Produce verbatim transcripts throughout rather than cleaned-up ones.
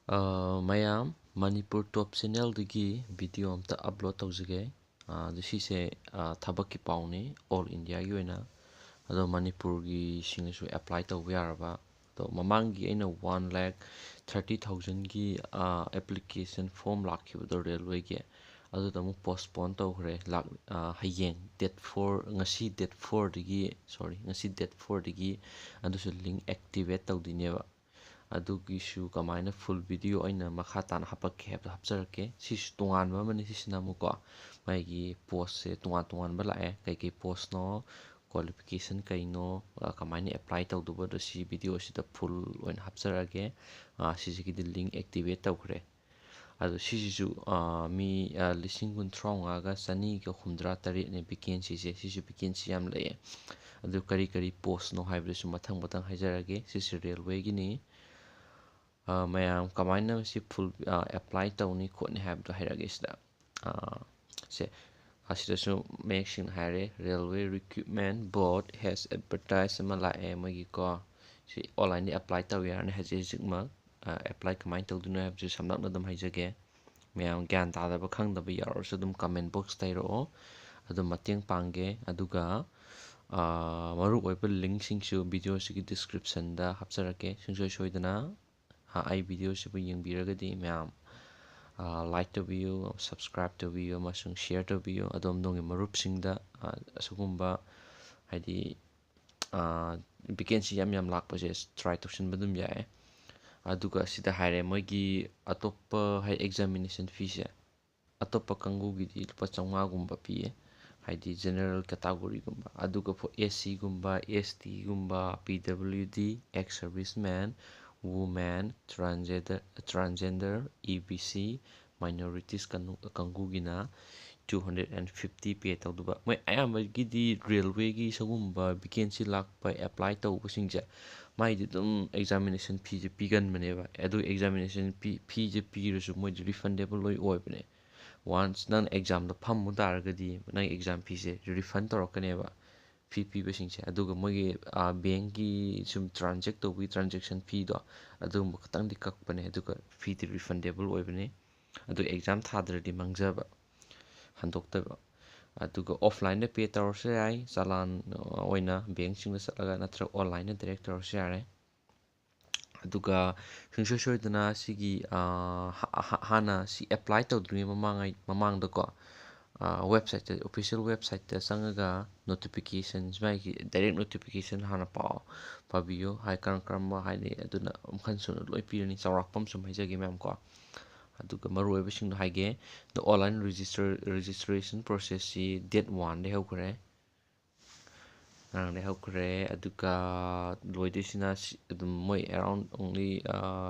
ꯑ, ꯃꯌꯥꯝ, ꯃꯅꯤꯄꯨꯔ ꯇꯣꯞ ꯆꯦꯅꯦꯜꯗꯒꯤ ꯚꯤꯗꯤꯑꯣ ꯑꯝꯇ ꯑꯞꯂꯣꯗ ꯇꯧꯖꯒꯦ꯫ ꯑ, ꯑꯗꯨ ꯁꯤꯁꯦ, ꯑ, ꯊꯕꯛꯀꯤ ꯄꯥꯎꯅꯤ, ꯑꯣꯜ ꯏꯟꯗꯤꯌꯥꯒꯤ ꯑꯣꯏꯅ꯫ ꯑꯗꯣ ꯃꯅꯤꯄꯨꯔꯒꯤꯁꯤꯡꯅꯁꯨ ꯑꯦꯄ꯭ꯂꯥꯏ ꯇꯧꯕ ꯌꯥꯔꯕ꯫ ꯑꯗꯣ ꯃꯃꯥꯡꯒꯤ ꯑꯩꯅ ꯋꯥꯟ ꯂꯥꯛ ꯊꯥꯔꯇꯤ ꯊꯥꯎꯖꯟꯒꯤ, ꯑ, ꯑꯦꯄ꯭ꯂꯤꯀꯦꯁꯟ ꯐꯣꯔꯝ ꯂꯥꯛꯈꯤꯕꯗꯣ ꯔꯦꯜꯋꯦꯒꯤ, ꯑꯗꯨꯗꯣ ꯑꯃꯨꯛ ꯄꯣꯁꯄꯣꯟ ꯇꯧꯈ꯭ꯔꯦ꯫ ꯂꯥꯛ-, ꯑ, ꯍꯌꯦꯡ ꯗꯦꯠ ꯐꯣꯔ, ꯉꯁꯤ ꯗꯦꯠ ꯐꯣꯔꯗꯒꯤ, ꯁꯣꯔꯤ, ꯉꯁꯤ ꯗꯦꯠ ꯐꯣꯔꯗꯒꯤ ꯑꯗꯨꯁꯨ ꯂꯤꯡ ꯑꯦꯛꯇꯤꯚꯦꯠ ꯇꯧꯗꯣꯏꯅꯦꯕ꯫ ꯑꯗꯨꯒꯤꯁꯨ ꯀꯃꯥꯏꯅ ꯐꯨꯜ ꯚꯤꯗꯤꯑꯣ ꯑꯩꯅ ꯃꯈꯥ ꯇꯥꯅ ꯍꯥꯄꯛꯀꯦ ꯍꯥꯏꯕꯗꯣ ꯍꯥꯞꯆꯔꯛꯀꯦ꯫ ꯁꯤꯁꯨ ꯇꯣꯉꯥꯟꯕ ꯑꯃꯅꯤ꯫ ꯁꯤꯁꯤꯅ ꯑꯃꯨꯛꯀꯣ, ꯃꯥꯒꯤ ꯄꯣꯁꯁꯦ ꯇꯣꯉꯥꯟ ꯇꯣꯉꯥꯟꯕ ꯂꯥꯛꯑꯦ꯫ ꯀꯩꯀꯩ ꯄꯣꯁꯅꯣ, ꯀ꯭ꯋꯥꯂꯤꯐꯤꯀꯦꯁꯟ ꯀꯩꯅꯣ, ꯑ, ꯀꯃꯥꯏꯅ ꯑꯦꯄ꯭ꯂꯥꯏ ꯇꯧꯗꯧꯕꯗꯣ ꯁꯤ ꯚꯤꯗꯤꯑꯣꯁꯤꯗ ꯐꯨꯜ ꯑꯣꯏꯅ ꯍꯥꯞꯆꯔꯛꯑꯒꯦ꯫ ꯑ, ꯁꯤꯁꯤꯒꯤꯗꯤ ꯂꯤꯡ ꯑꯦꯛꯇꯤꯚꯦꯠ ꯇꯧꯈ꯭ꯔꯦ꯫ ꯑꯗꯣ ꯁꯤꯁꯤꯁꯨ, ꯑ, ꯃꯤ, ꯑ, ꯂꯤꯁꯤꯡ ꯀꯨꯟꯊ꯭ꯔꯥꯃꯉꯥꯒ ꯆꯅꯤꯒ ꯍꯨꯝꯗ꯭ꯔꯥ ꯇꯔꯦꯠꯅꯦ ꯚꯦꯀꯦꯟꯁꯤꯁꯦ꯫ ꯁꯤꯁꯨ ꯚꯦꯀꯦꯟꯁꯤ ꯌꯥꯝ ꯂꯩꯌꯦ꯫ ꯑꯗꯨ ꯀꯔꯤ ꯀꯔꯤ ꯄꯣꯁꯅꯣ ꯍꯥꯏꯕꯗꯨꯁꯨ ꯃꯊꯪ ꯃꯊꯪ ꯍꯥꯏꯖꯔꯛꯑꯒꯦ꯫ ꯁꯤꯁꯦ ꯔꯦꯜꯋꯦꯒꯤꯅꯤ꯫ ꯑ, ꯃꯌꯥꯝ ꯀꯃꯥꯏꯅ ꯃꯁꯤ ꯐꯨꯜ, ꯑ, ꯑꯦꯄ꯭ꯂꯥꯏ ꯇꯧꯅꯤ ꯈꯣꯠꯅꯤ ꯍꯥꯏꯕꯗꯣ ꯍꯥꯏꯔꯛꯑꯒꯦ ꯁꯤꯗ꯫ ꯑ, ꯁꯦ, ꯑꯁꯤꯗꯁꯨ ꯃꯌꯦꯛ ꯁꯦꯡꯅ ꯍꯥꯏꯔꯦ, "Railway Recruitment Board has advertise" ꯑꯃ ꯂꯥꯛꯑꯦ ꯃꯣꯏꯒꯤꯀꯣ꯫ ꯁꯤ ꯑꯣꯟꯂꯥꯏꯟꯗ ꯑꯦꯄ꯭ꯂꯥꯏ ꯇꯧ ꯌꯥꯔꯅꯤ ꯍꯧꯖꯤꯛ ꯍꯧꯖꯤꯛꯃꯛ꯫ ꯑ, ꯑꯦꯄ꯭ꯂꯥꯏ ꯀꯃꯥꯏꯅ ꯇꯧꯗꯣꯏꯅꯣ ꯍꯥꯏꯕꯁꯤ ꯁꯝꯂꯞꯅ ꯑꯗꯨꯝ ꯍꯥꯏꯖꯒꯦ꯫ ꯃꯌꯥꯝ ꯒ꯭ꯌꯥꯟ ꯇꯥꯗꯕ ꯈꯪꯗꯕ ꯌꯥꯎꯔꯁꯨ ꯑꯗꯨꯝ ꯀꯃꯦꯟ ꯕꯣꯛꯁꯇ ꯍꯥꯏꯔꯛꯑꯣ꯫ ꯑꯗꯨꯝ ꯃꯇꯦꯡ ꯄꯥꯡꯒꯦ꯫ ꯑꯗꯨꯒ, ꯑ, ꯃꯔꯨꯑꯣꯏꯕ ꯂꯤꯡꯁꯤꯡꯁꯨ ꯚꯤꯗꯤꯑꯣꯁꯤꯒꯤ ꯗꯤꯁꯀ꯭ꯔꯤꯞꯁꯟꯗ ꯍꯥꯞꯆꯔꯛꯀꯦ꯫ ꯁꯨꯡꯁꯣꯏ ꯁꯣꯏꯗꯅ, ꯑ, ꯑꯩ ꯚꯤꯗꯤꯑꯣꯁꯤꯕꯨ ꯌꯦꯡꯕꯤꯔꯒꯗꯤ ꯃꯌꯥꯝ, ꯑ, ꯂꯥꯏꯛ ꯇꯧꯕꯤꯌꯨ, ꯁꯕꯁꯀ꯭ꯔꯥꯏꯕ ꯇꯧꯕꯤꯌꯨ ꯑꯃꯁꯨꯡ ꯁꯤꯌꯔ ꯇꯧꯕꯤꯌꯨ꯫ ꯑꯗꯣꯝ ꯑꯗꯣꯝꯒꯤ ꯃꯔꯨꯞꯁꯤꯡꯗ, ꯑ, ꯑꯁꯤꯒꯨꯝꯕ ꯍꯥꯏꯗꯤ, ꯑ, ꯚꯦꯀꯦꯟꯁꯤ ꯌꯥꯝ ꯌꯥꯝ ꯂꯥꯛꯄꯁꯦ ꯇ꯭ꯔꯥꯏ ꯇꯧꯁꯤꯟꯕ ꯑꯗꯨꯝ ꯌꯥꯏ꯫ ꯑꯗꯨꯒ ꯁꯤꯗ ꯍꯥꯏꯔꯦ ꯃꯣꯏꯒꯤ ꯑꯇꯣꯞꯄ ꯍꯥꯏ ꯑꯦꯛꯖꯥꯃꯤꯅꯦꯁꯟ ꯐꯤꯁꯦ꯫ ꯑꯇꯣꯞꯄ ꯀꯥꯡꯕꯨꯒꯤꯗꯤ ꯂꯨꯄꯥ ꯆꯥꯝꯃꯉꯥꯒꯨꯝꯕ ꯄꯤꯌꯦ, ꯍꯥꯏꯗꯤ ꯖꯦꯅꯔꯦꯜ ꯀꯦꯇꯥꯒꯣꯔꯤꯒꯨꯝꯕ꯫ ꯑꯗꯨꯒ ꯑꯦꯁ ꯁꯤꯒꯨꯝꯕ, ꯑꯦꯁ ꯇꯤꯒꯨꯝꯕ, P W D, ex servicemen, women, transgender, transgender, E B C, minorities ꯀꯥꯡꯕꯨꯒꯤꯅ two hundred and fifty pay ꯇꯧꯗꯧꯕ꯫ ꯃꯣꯏ ꯑꯌꯥꯝꯕꯒꯤꯗꯤ ꯔꯦꯜꯋꯦꯒꯤ ꯁꯤꯒꯨꯝꯕ ꯚꯦꯀꯦꯟꯁꯤ ꯂꯥꯛꯄ ꯑꯦꯄ꯭ꯂꯥꯏ ꯇꯧꯕꯁꯤꯡꯁꯦ, ꯃꯥꯏꯗꯤ ꯑꯗꯨꯝ ꯑꯦꯛꯖꯥꯃꯤꯅꯦꯁꯟ ꯐꯤꯁꯦ ꯄꯤꯒꯟꯕꯅꯦꯕ꯫ ꯑꯗꯨ ꯑꯦꯛꯖꯥꯃꯤꯅꯦꯁꯟ ꯐꯤ, ꯐꯤꯁꯦ ꯄꯤꯔꯁꯨ ꯃꯣꯏꯗꯤ ꯔꯤꯐꯟꯗꯦꯕꯜ ꯂꯣꯏ ꯑꯣꯏꯕꯅꯦ꯫ ꯋꯥꯟꯁ ꯅꯪ ꯑꯦꯛꯖꯥꯝꯗꯣ ꯐꯝꯃꯨ ꯇꯥꯔꯒꯗꯤ ꯅꯪ ꯑꯦꯛꯖꯥꯝ ꯐꯤꯁꯦ ꯔꯤꯐꯟ ꯇꯧꯔꯛꯀꯅꯦꯕ꯫ ꯐꯤ ꯄꯤꯕꯁꯤꯡꯁꯦ꯫ ꯑꯗꯨꯒ ꯃꯣꯏꯒꯤ ꯕꯦꯡꯒꯤ ꯁꯨꯝ ꯇ꯭ꯔꯥꯟꯖꯦꯛ ꯇꯧꯕꯒꯤ ꯇ꯭ꯔꯥꯟꯖꯦꯛꯁꯟ ꯐꯤꯗꯣ, ꯑꯗꯨꯒꯨꯝꯕ ꯈꯇꯪꯗꯤ ꯀꯛꯄꯅꯦ꯫ ꯑꯗꯨꯒ ꯐꯤꯗꯤ ꯔꯤꯐꯟꯗꯦꯕꯜ ꯑꯣꯏꯕꯅꯤ꯫ ꯑꯗꯨ ꯑꯦꯛꯖꯥꯝ ꯊꯥꯗ꯭ꯔꯗꯤ ꯃꯥꯡꯖꯕ, ꯍꯟꯗꯣꯛꯇꯕ꯫ ꯑꯗꯨꯒ ꯑꯣꯐꯂꯥꯏꯟꯗ ꯄꯦ ꯇꯧꯔꯁꯨ ꯌꯥꯏ, ꯆꯂꯥꯟ ꯑꯣꯏꯅ ꯕꯦꯡꯁꯤꯡꯗ ꯆꯠꯂꯒ, ꯅꯠꯇ꯭ꯔꯒ ꯑꯣꯟꯂꯥꯏꯟꯗ ꯗꯥꯏꯔꯦꯛ ꯇꯧꯔꯁꯨ ꯌꯥꯔꯦ꯫ ꯑꯗꯨꯒ ꯁꯨꯡꯁꯣꯏ ꯁꯣꯏꯗꯅ ꯁꯤꯒꯤ ꯍꯥꯟꯅ ꯁꯤ ꯑꯦꯄ꯭ꯂꯥꯏ ꯇꯧꯗ꯭ꯔꯤꯉꯩ ꯃꯃꯥꯡꯉꯩ ꯃꯃꯥꯡꯗꯀꯣ, ꯋꯦꯕꯁꯥꯏꯠꯇ, ꯑꯣꯐꯤꯁꯤꯌꯦꯜ ꯋꯦꯕꯁꯥꯏꯠꯇ ꯆꯪꯉꯒ ꯅꯣꯇꯤꯐꯤꯀꯦꯁꯟ, ꯃꯥꯒꯤ ꯗꯥꯏꯔꯦꯛ ꯅꯣꯇꯤꯐꯤꯀꯦꯁꯟ ꯍꯥꯟꯅ ꯄꯥꯎ, ꯄꯥꯕꯤꯌꯨ꯫ ꯍꯥꯏ ꯀꯔꯝ ꯀꯔꯝꯕ ꯍꯥꯏꯗꯤ ꯑꯗꯨꯅ ꯃꯈꯜ ꯁꯨꯅ ꯂꯣꯏ ꯄꯤꯔꯅꯤ꯫ ꯆꯥꯎꯔꯥꯛꯄ ꯑꯃ ꯁꯨꯝ ꯍꯥꯏꯖꯒꯦ ꯃꯌꯥꯝ ꯀꯣ꯫ ꯑꯗꯨꯒ ꯃꯔꯨꯑꯣꯏꯕꯁꯤꯡꯗꯣ ꯍꯥꯏꯒꯦ꯫ The online register registration process ꯁꯤ ꯗꯦꯠ ꯋꯥꯟꯗꯩ ꯍꯧꯈ꯭ꯔꯦ꯫ ꯉꯔꯥꯡꯗꯩ ꯍꯧꯈ꯭ꯔꯦ꯫ ꯑꯗꯨꯒ ꯂꯣꯏꯗꯣꯏꯁꯤꯅ ꯑꯗꯨꯝ ꯃꯣꯏ around only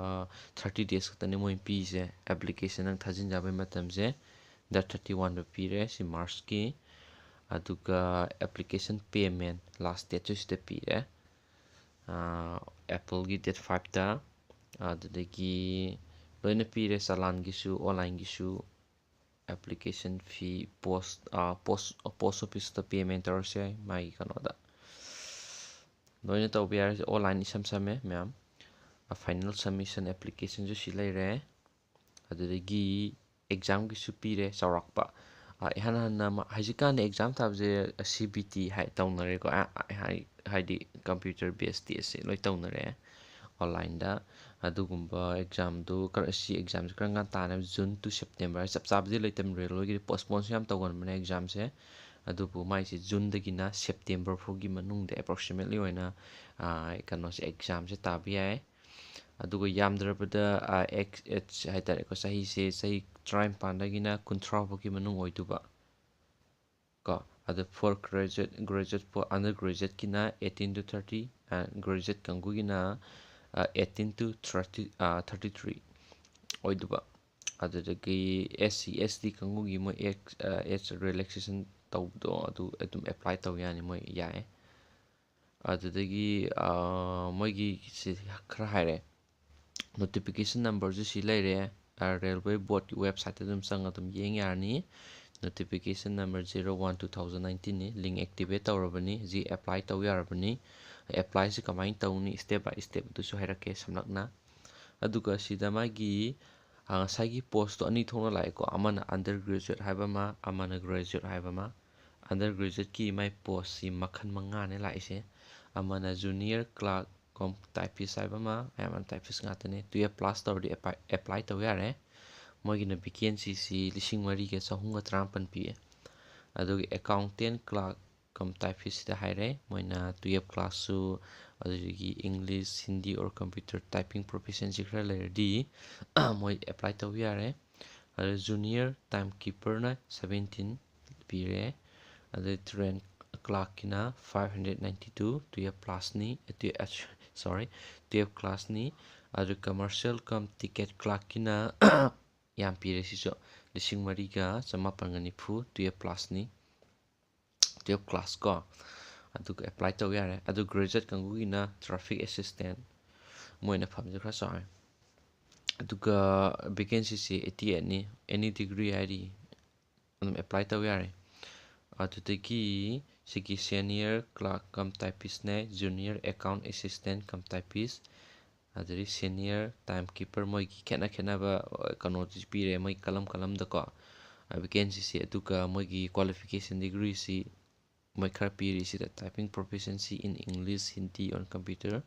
thirty days ꯈꯛꯇꯅꯤ ꯃꯣꯏ ꯄꯤꯁꯦ꯫ ꯑꯦꯄ꯭ꯂꯤꯀꯦꯁꯟ ꯅꯪ ꯊꯥꯖꯤꯟꯖꯕꯩ ꯃꯇꯝꯁꯦ ꯗꯦꯠ ꯊꯥꯔꯇꯤ ꯋꯥꯟꯗ ꯄꯤꯔꯦ, ꯁꯤ ꯃꯥꯔꯁꯀꯤ꯫ ꯑꯗꯨꯒ ꯑꯦꯄ꯭ꯂꯤꯀꯦꯁꯟ ꯄꯦꯃꯦꯟ ꯂꯥꯁ ꯗꯦꯠꯁꯨ ꯁꯤꯗ ꯄꯤꯔꯦ, ꯑꯦꯄ꯭ꯔꯤꯜꯒꯤ ꯗꯦꯠ ꯐꯥꯏꯚꯇ꯫ ꯑꯗꯨꯗꯒꯤ ꯂꯣꯏꯅ ꯄꯤꯔꯦ, ꯆꯂꯥꯟꯒꯤꯁꯨ, ꯑꯣꯟꯂꯥꯏꯟꯒꯤꯁꯨ꯫ ꯑꯦꯄ꯭ꯂꯤꯀꯦꯁꯟ ꯐꯤ ꯄꯣꯁ ꯄꯣꯁ ꯄꯣꯁ ꯑꯣꯐꯤꯁꯇ ꯄꯦꯃꯦꯟ ꯇꯧꯔꯁꯨ ꯌꯥꯏ, ꯃꯥꯒꯤ ꯀꯩꯅꯣꯗ ꯂꯣꯏꯅ ꯇꯧꯕ ꯌꯥꯔꯦ꯫ ꯑꯣꯟꯂꯥꯏꯟ ꯏꯁꯝ ꯁꯝꯃꯦ ꯃꯌꯥꯝ꯫ ꯐꯥꯏꯅꯦꯜ ꯁꯕꯃꯤꯁꯟ ꯑꯦꯄ꯭ꯂꯤꯀꯦꯁꯟꯁꯨ ꯁꯤ ꯂꯩꯔꯦ꯫ ꯑꯗꯨꯗꯒꯤ ꯑꯦꯛꯖꯥꯝꯒꯤꯁꯨ ꯄꯤꯔꯦ ꯆꯥꯎꯔꯥꯛꯄ꯫ ꯏꯍꯥꯟ ꯍꯥꯟꯅ ꯍꯧꯖꯤꯛꯀꯥꯟꯗꯤ ꯑꯦꯛꯖꯥꯝ ꯊꯥꯕꯁꯦ ꯁꯤ ꯕꯤ ꯇꯤ ꯍꯥꯏ ꯇꯧꯅꯔꯦꯀꯣ꯫ ꯍꯥꯏꯗꯤ ꯀꯝꯄ꯭ꯌꯨꯇꯔ ꯕꯦꯁ ꯇꯦꯁꯁꯦ ꯂꯣꯏ ꯇꯧꯅꯔꯦ ꯑꯣꯟꯂꯥꯏꯟꯗ꯫ ꯑꯗꯨꯒꯨꯝꯕ ꯑꯦꯛꯖꯥꯝꯗꯨ, ꯁꯤ ꯑꯦꯛꯖꯥꯝꯁꯦ ꯀꯔꯝ ꯀꯥꯟ ꯇꯥꯅꯤ ꯍꯥꯏꯕ? June two September. ꯆꯞ ꯆꯥꯕꯗꯤ ꯂꯩꯇꯦ, ꯔꯦꯜꯋꯦꯒꯤꯗꯤ ꯄꯣꯁꯄꯣꯟꯁꯨ ꯌꯥꯝ ꯇꯧꯒꯟꯕꯅꯦ ꯑꯦꯛꯖꯥꯝꯁꯦ꯫ ꯑꯗꯨꯕꯨ ꯃꯥꯏꯁꯦ ꯖꯨꯟꯗꯒꯤꯅ ꯁꯦꯞꯇꯦꯝꯕꯔ ꯐꯥꯎꯒꯤ ꯃꯅꯨꯡꯗ ꯑꯦꯄ꯭ꯔꯣꯛꯁꯤꯃꯦꯠꯂꯤ ꯑꯣꯏꯅ ꯀꯩꯅꯣꯁꯦ, ꯑꯦꯛꯖꯥꯝꯁꯦ ꯇꯥꯕ ꯌꯥꯏ꯫ ꯑꯗꯨꯒ ꯌꯥꯝꯗ꯭ꯔꯕꯗ ꯑꯦꯛꯁ ꯑꯦꯖ ꯍꯥꯏ ꯇꯥꯔꯦꯀꯣ, ꯆꯍꯤꯁꯦ ꯆꯍꯤ ꯇꯔꯥꯅꯤꯄꯥꯟꯗꯒꯤꯅ ꯀꯨꯟꯊ꯭ꯔꯥ ꯐꯥꯎꯒꯤ ꯃꯅꯨꯡ ꯑꯣꯏꯗꯧꯕ ꯀꯣ꯫ ꯑꯗ for graduate, graduate for under ꯒ꯭ꯔꯦꯖꯨꯑꯦꯠꯀꯤꯅ eighteen to thirty, ꯒ꯭ꯔꯦꯖꯨꯑꯦꯠ ꯀꯥꯡꯕꯨꯒꯤꯅ eighteen to thirty, thirty three ꯑꯣꯏꯗꯧꯕ꯫ ꯑꯗꯨꯗꯒꯤ ꯑꯦꯁ ꯁꯤ ꯑꯦꯁ ꯇꯤ ꯀꯥꯡꯕꯨꯒꯤ ꯃꯣꯏ ꯑꯦꯖ ꯔꯤꯂꯦꯛꯁꯦꯁꯟ ꯇꯧꯕꯗꯣ ꯑꯗꯨ ꯑꯗꯨꯝ ꯑꯦꯄ꯭ꯂꯥꯏ ꯇꯧ ꯌꯥꯅꯤ, ꯃꯣꯏ ꯌꯥꯏ꯫ ꯑꯗꯨꯗꯒꯤ ꯃꯣꯏꯒꯤ ꯁꯤ ꯈꯔ ꯍꯥꯏꯔꯦ꯫ ꯅꯣꯇꯤꯐꯤꯀꯦꯁꯟ ꯅꯝꯕꯔꯁꯨ ꯁꯤ ꯂꯩꯔꯦ꯫ ꯔꯦꯜꯋꯦ ꯕꯣꯔꯗꯀꯤ ꯋꯦꯕꯁꯥꯏꯠꯇ ꯑꯗꯨꯝ ꯆꯪꯉ ꯑꯗꯨꯝ ꯌꯦꯡ ꯌꯥꯔꯅꯤ꯫ Notification number zero one two thousand nineteen ꯅꯤ꯫ Link activate ꯇꯧꯔꯕꯅꯤ, ꯍꯧꯖꯤꯛ apply ꯇꯧ ꯌꯥꯔꯕꯅꯤ꯫ Apply ꯁꯤ ꯀꯃꯥꯏꯅ ꯇꯧꯅꯤ, step by step ꯑꯗꯨꯁꯨ ꯍꯥꯏꯔꯛꯀꯦ ꯁꯝꯂꯞꯅ꯫ ꯑꯗꯨꯒ ꯁꯤꯗ ꯃꯥꯒꯤ, ꯑ, ꯉꯁꯥꯏꯒꯤ post ꯇꯣ ꯑꯅꯤ ꯊꯣꯛꯅ ꯂꯥꯛꯑꯦꯀꯣ, ꯑꯃꯅ under graduate ꯍꯥꯏꯕ ꯑꯃ, ꯑꯃꯅ graduate ꯍꯥꯏꯕ ꯑꯃ꯫ Under graduate ꯀꯤ ꯃꯥꯏ post ꯁꯤ ꯃꯈꯜ ꯃꯉꯥꯅꯦ ꯂꯥꯛꯏꯁꯦ꯫ ꯑꯃꯅ junior clerk cum typist ꯍꯥꯏꯕ ꯑꯃ, ꯑꯌꯥꯝꯕꯅ typist ꯉꯥꯛꯇꯅꯦ꯫ Twelve pass ꯇꯧꯔꯗꯤ apply, apply ꯇꯧ ꯌꯥꯔꯦ꯫ ꯃꯣꯏꯒꯤꯅ vacancy ꯁꯤ ꯂꯤꯁꯤꯡ ꯃꯔꯤꯒ ꯆꯍꯨꯝꯒ ꯇꯔꯥꯃꯥꯄꯟ ꯄꯤꯌꯦ꯫ ꯑꯗꯨꯒ accountant clerk cum typist ꯁꯤꯗ ꯍꯥꯏꯔꯦ, ꯃꯣꯏꯅ twelve class ꯁꯨ, ꯑꯗꯨꯗꯒꯤ English, Hindi or computer typing proficiency ꯈꯔ ꯂꯩꯔꯗꯤ ꯃꯣꯏ apply ꯇꯧꯕ ꯌꯥꯔꯦ꯫ ꯑꯗꯨ junior timekeeper ꯅ seventeen ꯄꯤꯔꯦ꯫ ꯑꯗꯩ train clerk ꯀꯤꯅ five hundred ninety two, twelve class ꯅꯤ, ꯑ, twe-, ꯑ, sorry, twelve class ꯅꯤ꯫ ꯑꯗꯨ commercial cum ticket clerk ꯀꯤꯅ ꯌꯥꯝ ꯄꯤꯔꯦ ꯁꯤꯁꯨ, ꯂꯤꯁꯤꯡ ꯃꯔꯤꯒ ꯆꯃꯥꯄꯟꯒ ꯅꯤꯐꯨ, twelve class ꯅꯤ, twelve class ꯀꯣ꯫ ꯑꯗꯨꯒ apply ꯇꯧ ꯌꯥꯔꯦ꯫ ꯑꯗꯨ graduate ꯀꯥꯡꯕꯨꯒꯤꯅ traffic assistant, ꯃꯣꯏꯅ ꯐꯝꯁꯦ ꯈꯔ ꯆꯥꯎꯔꯦ꯫ ꯑꯗꯨꯒ vacancy ꯁꯤ eighty eight ꯅꯤ, any degree ꯍꯥꯏꯔꯤ, ꯑꯗꯨꯝ apply ꯇꯧ ꯌꯥꯔꯦ꯫ ꯑꯗꯨꯗꯒꯤ ꯁꯤꯒꯤ senior clerk cum typist ꯅꯦ, junior account assistant cum typist, ꯑꯗꯨꯗꯒꯤ senior timekeeper, ꯃꯣꯏꯒꯤ ꯈꯦꯠꯅ ꯈꯦꯠꯅꯕ, ꯑ, ꯀꯩꯅꯣꯗꯨꯁꯨ ꯄꯤꯔꯦ, ꯃꯣꯏ column column ꯗꯀꯣ, ꯑ, vacancy ꯁꯦ꯫ ꯑꯗꯨꯒ ꯃꯣꯏꯒꯤ qualification degree ꯁꯤ ꯃꯣꯏ ꯈꯔ ꯄꯤꯔꯤ ꯁꯤꯗ, typing proficiency in English, Hindi on computer,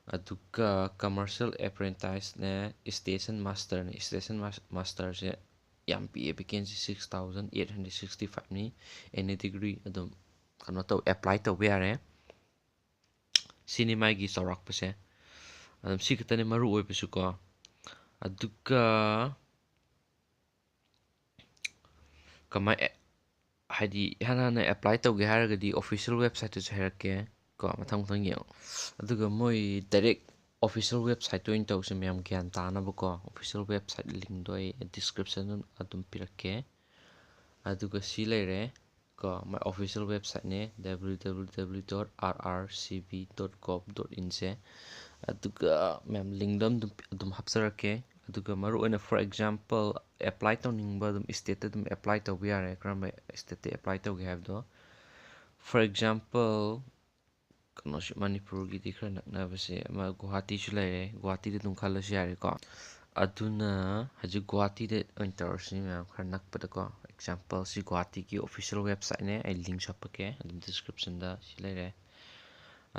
ꯑꯗꯨꯒ commercial apprentice ꯅꯦ, station master ꯅꯦ꯫ Station mas-, master ꯁꯦ ꯌꯥꯝ ꯄꯤꯛꯑꯦ, vacancy six thousand eight hundred sixty five ꯅꯤ, any degree ꯑꯗꯨꯝ ꯀꯩꯅꯣ ꯇꯧ, apply ꯇꯧꯕ ꯌꯥꯔꯦ꯫ ꯁꯤꯅꯤ ꯃꯥꯒꯤ ꯆꯥꯎꯔꯥꯛꯄꯁꯦ꯫ ꯑꯗꯨꯝ ꯁꯤ ꯈꯛꯇꯅꯤ ꯃꯔꯨ ꯑꯣꯏꯕꯁꯨꯀꯣ꯫ ꯑꯗꯨꯒ ꯀꯃꯥꯏ-, ꯍꯥꯏꯗꯤ ꯏꯍꯥꯟ ꯍꯥꯟꯅ apply ꯇꯧꯒꯦ ꯍꯥꯏꯔꯒꯗꯤ official website ꯇꯁꯨ ꯍꯥꯏꯔꯛꯀꯦ ꯀꯣ, ꯃꯊꯪ ꯃꯊꯪ ꯌꯦꯡꯉꯣ꯫ ꯑꯗꯨꯒ ꯃꯣꯏ direct official website ꯇ ꯑꯣꯏꯅ ꯇꯧꯁꯦ, ꯃꯌꯥꯝ ꯒ꯭ꯌꯥꯟ ꯇꯥꯅꯕꯀꯣ꯫ Official website link ꯗꯣ ꯑꯩ description ꯑꯗꯨꯝ ꯄꯤꯔꯛꯀꯦ꯫ ꯑꯗꯨꯒ ꯁꯤ ꯂꯩꯔꯦ ꯀꯣ, my official website ꯅꯦ, W W W dot R R C B dot gov dot in ꯁꯦ꯫ ꯑꯗꯨꯒ ꯃꯌꯥꯝ link ꯗꯣ ꯑꯗꯨꯝ, ꯑꯗꯨꯝ ꯍꯥꯞꯆꯔꯛꯀꯦ꯫ ꯑꯗꯨꯒ ꯃꯔꯨꯑꯣꯏꯅ, for example, apply ꯇꯧꯅꯤꯡꯕ ꯑꯗꯨꯝ stateꯇ ꯑꯗꯨꯝ apply ꯇꯧꯕ ꯌꯥꯔꯦ꯫ ꯀꯔꯝꯕ stateꯇ apply ꯇꯧꯒꯦ ꯍꯥꯏꯕꯗꯣ, for example, ꯀꯩꯅꯣꯁꯤ, ꯃꯅꯤꯄꯨꯔꯒꯤꯗꯤ ꯈꯔ ꯅꯛꯅꯕꯁꯦ ꯑꯃ ꯒꯨꯍꯥꯇꯤꯁꯨ ꯂꯩꯔꯦ, ꯒꯨꯍꯥꯇꯤꯗ ꯑꯗꯨꯝ ꯈꯜꯂꯁꯨ ꯌꯥꯔꯦꯀꯣ꯫ ꯑꯗꯨꯅ ꯍꯧꯖꯤꯛ ꯒꯨꯍꯥꯇꯤꯗ ꯑꯣꯏꯅ ꯇꯧꯔꯁꯤ ꯃꯌꯥꯝ, ꯈꯔ ꯅꯛꯄꯗꯀꯣ꯫ Example ꯁꯤ ꯒꯨꯍꯥꯇꯤꯒꯤ official websiteꯅꯦ, ꯑꯩ link ꯍꯥꯞꯄꯛꯀꯦ ꯑꯗꯨꯝ descriptionꯗ꯫ ꯁꯤ ꯂꯩꯔꯦ꯫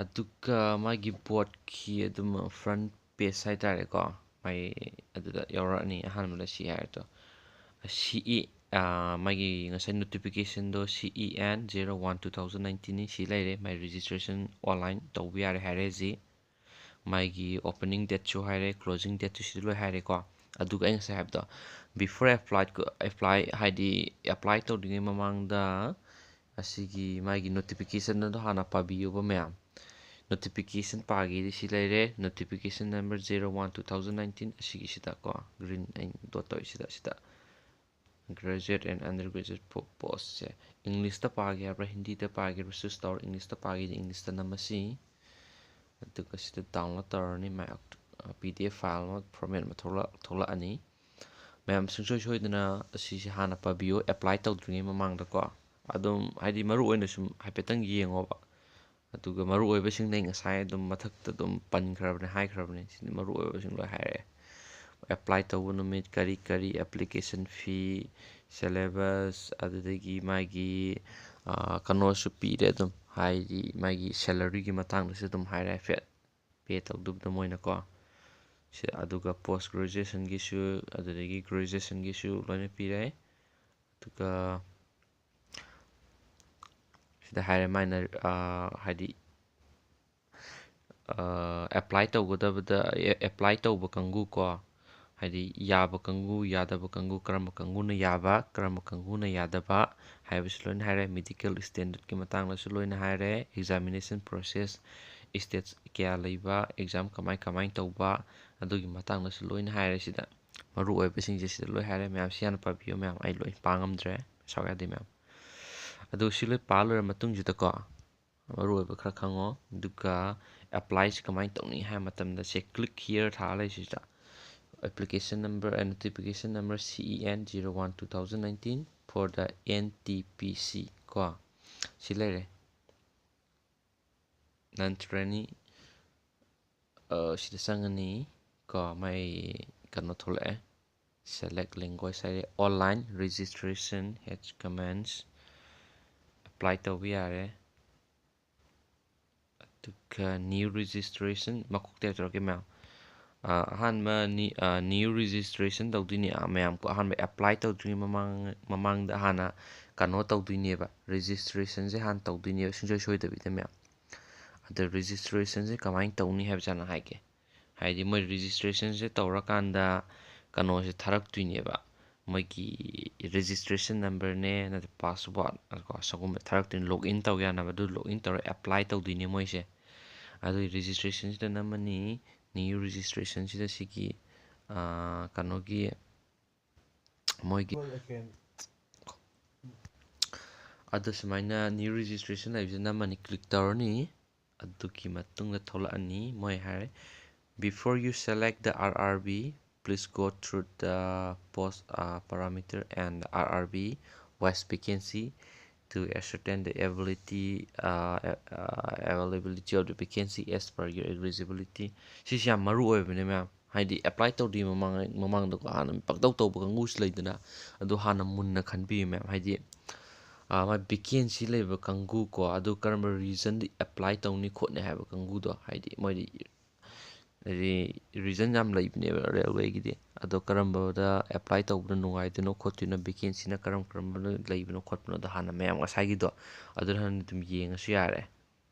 ꯑꯗꯨꯒ ꯃꯥꯒꯤ boardꯀꯤ ꯑꯗꯨꯝ front page ꯍꯥꯏꯇꯥꯔꯦꯀꯣ, ꯃꯥꯏ ꯑꯗꯨꯗ ꯌꯥꯎꯔꯛꯑꯅꯤ꯫ ꯑꯍꯥꯟꯕꯗ ꯁꯤ ꯍꯥꯏꯔꯗꯣ, ꯁꯤ ꯏ ꯃꯥꯒꯤ ꯉꯁꯥꯏ notificationꯗꯣ, C E N zero one two thousand nineteenꯅꯤ꯫ ꯁꯤ ꯂꯩꯔꯦ꯫ ꯃꯥꯏ registration online ꯇꯧꯕ ꯌꯥꯔꯦ ꯍꯥꯏꯔꯦ꯫ ꯁꯤ ꯃꯥꯒꯤ opening dateꯁꯨ ꯍꯥꯏꯔꯦ, closing dateꯁꯨ ꯁꯤꯗ ꯂꯣꯏ ꯍꯥꯏꯔꯦꯀꯣ꯫ ꯑꯗꯨꯒ ꯑꯩ ꯉꯁꯥꯏ ꯍꯥꯏꯕꯗꯣ, before apply, apply ꯍꯥꯏꯗꯤ apply ꯇꯧꯗ꯭ꯔꯤꯉꯩ ꯃꯃꯥꯡꯗ ꯑꯁꯤꯒꯤ ꯃꯥꯒꯤ notification ꯑꯗꯣ ꯍꯥꯟꯅ ꯄꯥꯕꯤꯌꯨꯕ ꯃꯌꯥꯝ꯫ Notification ꯄꯥꯒꯦꯗꯤ ꯁꯤ ꯂꯩꯔꯦ, notification number zero one two thousand nineteen, ꯑꯁꯤꯒꯤꯁꯤꯗꯀꯣ, green ꯑꯩꯅ dot ꯇꯧꯔꯤꯁꯤꯗ, ꯁꯤꯗ graduate and undergraduate postꯁꯦ꯫ Englishꯇ ꯄꯥꯒꯦ ꯍꯥꯏꯕ꯭ꯔꯥ, ꯍꯤꯟꯗꯤꯗ ꯄꯥꯒꯦ ꯍꯥꯏꯕ꯭ꯔꯥ, choose ꯇꯧꯔ꯫ Englishꯇ ꯄꯥꯒꯦꯗꯤ Englishꯇ ꯅꯝꯃꯁꯤ꯫ ꯑꯗꯨꯒ ꯁꯤꯗ download ꯇꯧꯔꯅꯤ꯫ ꯃꯥꯏ PDF file ꯑꯃ, format ꯑꯃ ꯊꯣꯛꯂꯛ-, ꯊꯣꯛꯂꯛꯑꯅꯤ꯫ ꯃꯌꯥꯝ ꯁꯨꯡꯁꯣꯏ ꯁꯣꯏꯗꯅ ꯑꯁꯤꯁꯦ ꯍꯥꯟꯅ ꯄꯥꯕꯤꯌꯨ, apply ꯇꯧꯗ꯭ꯔꯤꯉꯩ ꯃꯃꯥꯡꯗꯀꯣ꯫ ꯑꯗꯨꯝ ꯍꯥꯏꯗꯤ ꯃꯔꯨ ꯑꯣꯏꯅ ꯁꯨꯝ ꯍꯥꯏꯐꯦꯠꯇꯪ ꯌꯦꯡꯉꯣꯕ꯫ ꯑꯗꯨꯒ ꯃꯔꯨ ꯑꯣꯏꯕꯁꯤꯡꯗꯤ ꯑꯩ ꯉꯁꯥꯏ ꯑꯗꯨꯝ ꯃꯊꯛꯇ ꯑꯗꯨꯝ ꯄꯟꯈ꯭ꯔꯕꯅꯦ, ꯍꯥꯏꯈ꯭ꯔꯕꯅꯦ꯫ ꯁꯤꯗꯤ ꯃꯔꯨ ꯑꯣꯏꯕꯁꯤꯡ ꯂꯣꯏ ꯍꯥꯏꯔꯛꯑꯦ꯫ Apply ꯇꯧꯕ ꯅꯨꯃꯤꯠ, ꯀꯔꯤ ꯀꯔꯤ application fee, syllabus, ꯑꯗꯨꯗꯒꯤ ꯃꯥꯒꯤ, ꯑꯥ, ꯀꯩꯅꯣꯁꯨ ꯄꯤꯔꯦ ꯑꯗꯨꯝ, ꯍꯥꯏꯗꯤ ꯃꯥꯒꯤ salaryꯒꯤ ꯃꯇꯥꯡꯗꯁꯨ ꯑꯗꯨꯝ ꯍꯥꯏꯔꯦ ꯍꯥꯏꯐꯦꯠ, pay ꯇꯧꯗꯕꯗ ꯃꯣꯏꯅꯀꯣ꯫ ꯁꯤ, ꯑꯗꯨꯒ post graduationꯒꯤꯁꯨ, ꯑꯗꯨꯗꯒꯤ graduationꯒꯤꯁꯨ ꯂꯣꯏꯅ ꯄꯤꯔꯦ꯫ ꯑꯗꯨꯒ ꯁꯤꯗ ꯍꯥꯏꯔꯦ ꯃꯥꯏꯅ, ꯑꯥ, ꯍꯥꯏꯗꯤ, ꯑꯥ, apply ꯇꯧꯒꯗꯕꯗ, ꯑꯦ-, apply ꯇꯧꯕ ꯀꯥꯡꯕꯨ ꯀꯣ, ꯍꯥꯏꯗꯤ ꯌꯥꯕ ꯀꯥꯡꯕꯨ, ꯌꯥꯗꯕ ꯀꯥꯡꯕꯨ, ꯀꯔꯝꯕ ꯀꯥꯡꯕꯨꯅ ꯌꯥꯕ, ꯀꯔꯝꯕ ꯀꯥꯡꯕꯨꯅ ꯌꯥꯗꯕ ꯍꯥꯏꯕꯁꯨ ꯂꯣꯏꯅ ꯍꯥꯏꯔꯦ꯫ Medical standardꯀꯤ ꯃꯇꯥꯡꯗꯁꯨ ꯂꯣꯏꯅ ꯍꯥꯏꯔꯦ꯫ Examination process, stage ꯀꯌꯥ ꯂꯩꯕ, exam ꯀꯃꯥꯏ ꯀꯃꯥꯏ ꯇꯧꯕ, ꯑꯗꯨꯒꯤ ꯃꯇꯥꯡꯗꯁꯨ ꯂꯣꯏꯅ ꯍꯥꯏꯔꯦ꯫ ꯁꯤꯗ ꯃꯔꯨ ꯑꯣꯏꯕꯁꯤꯡꯁꯦ ꯁꯤꯗ ꯂꯣꯏ ꯍꯥꯏꯔꯦ꯫ ꯃꯌꯥꯝ ꯁꯤ ꯍꯥꯟꯅ ꯄꯥꯕꯤꯌꯨ ꯃꯌꯥꯝ, ꯑꯩ ꯂꯣꯏ ꯄꯥ ꯉꯝꯗ꯭ꯔꯦ, ꯁꯥꯎ ꯌꯥꯗꯦ ꯃꯌꯥꯝ꯫ ꯑꯗꯨ ꯁꯤ ꯂꯣꯏ ꯄꯥ ꯂꯣꯏꯔ ꯃꯇꯨꯡꯁꯤꯗꯀꯣ, ꯃꯔꯨ ꯑꯣꯏꯕ ꯈꯔ ꯈꯪꯉꯣ꯫ ꯑꯗꯨꯒ applyꯁꯤ ꯀꯃꯥꯏꯅ ꯇꯧꯅꯤ ꯍꯥꯏꯕ ꯃꯇꯝꯗ, ꯁꯦ, click here ꯊꯥꯔ ꯂꯩꯁꯤꯗ, application number and notification number C E N zero one two thousand nineteen for the N T P C ꯀꯣ, ꯁꯤ ꯂꯩꯔꯦ꯫ ꯅꯟ ꯇ꯭ꯔꯦꯅꯤ ꯁꯤꯗ ꯆꯪꯉꯅꯤ ꯀꯣ, ꯃꯥꯏ ꯀꯩꯅꯣ ꯊꯣꯛꯂꯛꯑꯦ, select language ꯍꯥꯏꯔꯦ, online registration has commenced, apply ꯇꯧꯕ ꯌꯥꯔꯦ꯫ ꯑꯗꯨꯒ new registration ꯃꯀꯣꯛꯇ ꯇꯧꯔꯛꯀꯦ ꯃꯌꯥꯝ꯫ ꯑꯍꯥꯟꯕ new registration ꯇꯧꯗꯣꯏꯅꯤ ꯃꯌꯥꯝ ꯀꯣ꯫ ꯑꯍꯥꯟꯕ apply ꯇꯧꯗ꯭ꯔꯤꯉꯩ ꯃꯃꯥꯡ ꯃꯃꯥꯡꯗ ꯍꯥꯟꯅ ꯀꯩꯅꯣ ꯇꯧꯗꯣꯏꯅꯦꯕ, registrationꯁꯦ ꯍꯥꯟꯅ ꯇꯧꯗꯣꯏꯅꯦꯕ ꯁꯨꯡꯁꯣꯏ ꯁꯣꯏꯗꯕꯤꯗ ꯃꯌꯥꯝ꯫ ꯑꯗ registrationꯁꯦ ꯀꯃꯥꯏꯅ ꯇꯧꯅꯤ ꯍꯥꯏꯕꯁꯦ ꯍꯥꯟꯅ ꯍꯥꯏꯒꯦ꯫ ꯍꯥꯏꯗꯤ ꯃꯣꯏ registrationꯁꯦ ꯇꯧꯔꯀꯥꯟꯗ ꯀꯩꯅꯣꯁꯦ ꯊꯥꯔꯛꯇꯣꯏꯅꯦꯕ, ꯃꯣꯏꯒꯤ registration numberꯅꯦ ꯅꯠꯇ꯭ꯔꯒ password ꯀꯣ, ꯁꯤꯒꯨꯝꯕ ꯊꯥꯔꯛꯇꯣꯏꯅꯤ꯫ Login ꯇꯧ ꯌꯥꯅꯕ ꯑꯗꯨ login ꯇꯧꯔ apply ꯇꯧꯗꯣꯏꯅꯦ ꯃꯣꯏꯁꯦ꯫ ꯑꯗꯨꯒꯤ registrationꯁꯤꯗ ꯅꯝꯃꯅꯤ꯫ New registrationꯁꯤꯗ ꯁꯤꯒꯤ ꯀꯩꯅꯣꯒꯤ ꯃꯣꯏꯒꯤ ꯑꯗꯣ ꯁꯨꯃꯥꯏꯅ new registration ꯂꯩꯕꯁꯦ ꯅꯝꯃꯅꯤ, click ꯇꯧꯔꯅꯤ꯫ ꯑꯗꯨꯒꯤ ꯃꯇꯨꯡꯗ ꯊꯣꯛꯂꯛꯑꯅꯤ, ꯃꯣꯏ ꯍꯥꯏꯔꯦ, "Before you select the R R B, please go through the post parameter and R R B wise vacancy to ascertain the ability availability of the vacancy as per your eligibility." ꯁꯤꯁꯤ ꯌꯥꯝ ꯃꯔꯨ ꯑꯣꯏꯕꯅꯦ ꯃꯌꯥꯝ, ꯍꯥꯏꯗꯤ apply ꯇꯧꯗ꯭ꯔꯤ ꯃꯃꯥꯡ ꯃꯃꯥꯡꯗꯀꯣ ꯍꯥꯟꯅ ꯄꯪꯇꯧ ꯇꯧꯕ ꯀꯥꯡꯕꯨꯁꯨ ꯂꯩꯗꯅ, ꯑꯗꯨ ꯍꯥꯟꯅ ꯃꯨꯟꯅ ꯈꯟꯕꯤꯌꯨ ꯃꯌꯥꯝ꯫ ꯍꯥꯏꯗꯤ ꯃꯥ vacancy ꯂꯩꯕ ꯀꯥꯡꯕꯨ ꯀꯣ, ꯑꯗꯨ ꯀꯔꯝꯕ reasonꯗ apply ꯇꯧꯅꯤ ꯈꯣꯠꯅꯤ ꯍꯥꯏꯕ ꯀꯥꯡꯕꯨꯗꯣ, ꯍꯥꯏꯗꯤ ꯃꯣꯏꯗꯤ ꯍꯥꯏꯗꯤ reason ꯌꯥꯝ ꯂꯩꯕꯅꯦꯕ railwayꯒꯤꯗꯤ꯫ ꯑꯗꯣ ꯀꯔꯝꯕꯗ apply ꯇꯧꯕꯅ ꯅꯨꯡꯉꯥꯏꯗꯣꯏꯅꯣ ꯈꯣꯠꯇꯣꯏꯅꯣ, vacancyꯅ ꯀꯔꯝ ꯀꯔꯝꯕ ꯂꯩꯕꯅꯣ ꯈꯣꯠꯄꯅꯣꯗꯣ ꯍꯥꯟꯅ ꯃꯌꯥꯝ ꯉꯁꯥꯏꯒꯤꯗꯣ ꯑꯗꯨ ꯍꯥꯟꯅ ꯑꯗꯨꯝ ꯌꯦꯡꯉꯁꯨ ꯌꯥꯔꯦ꯫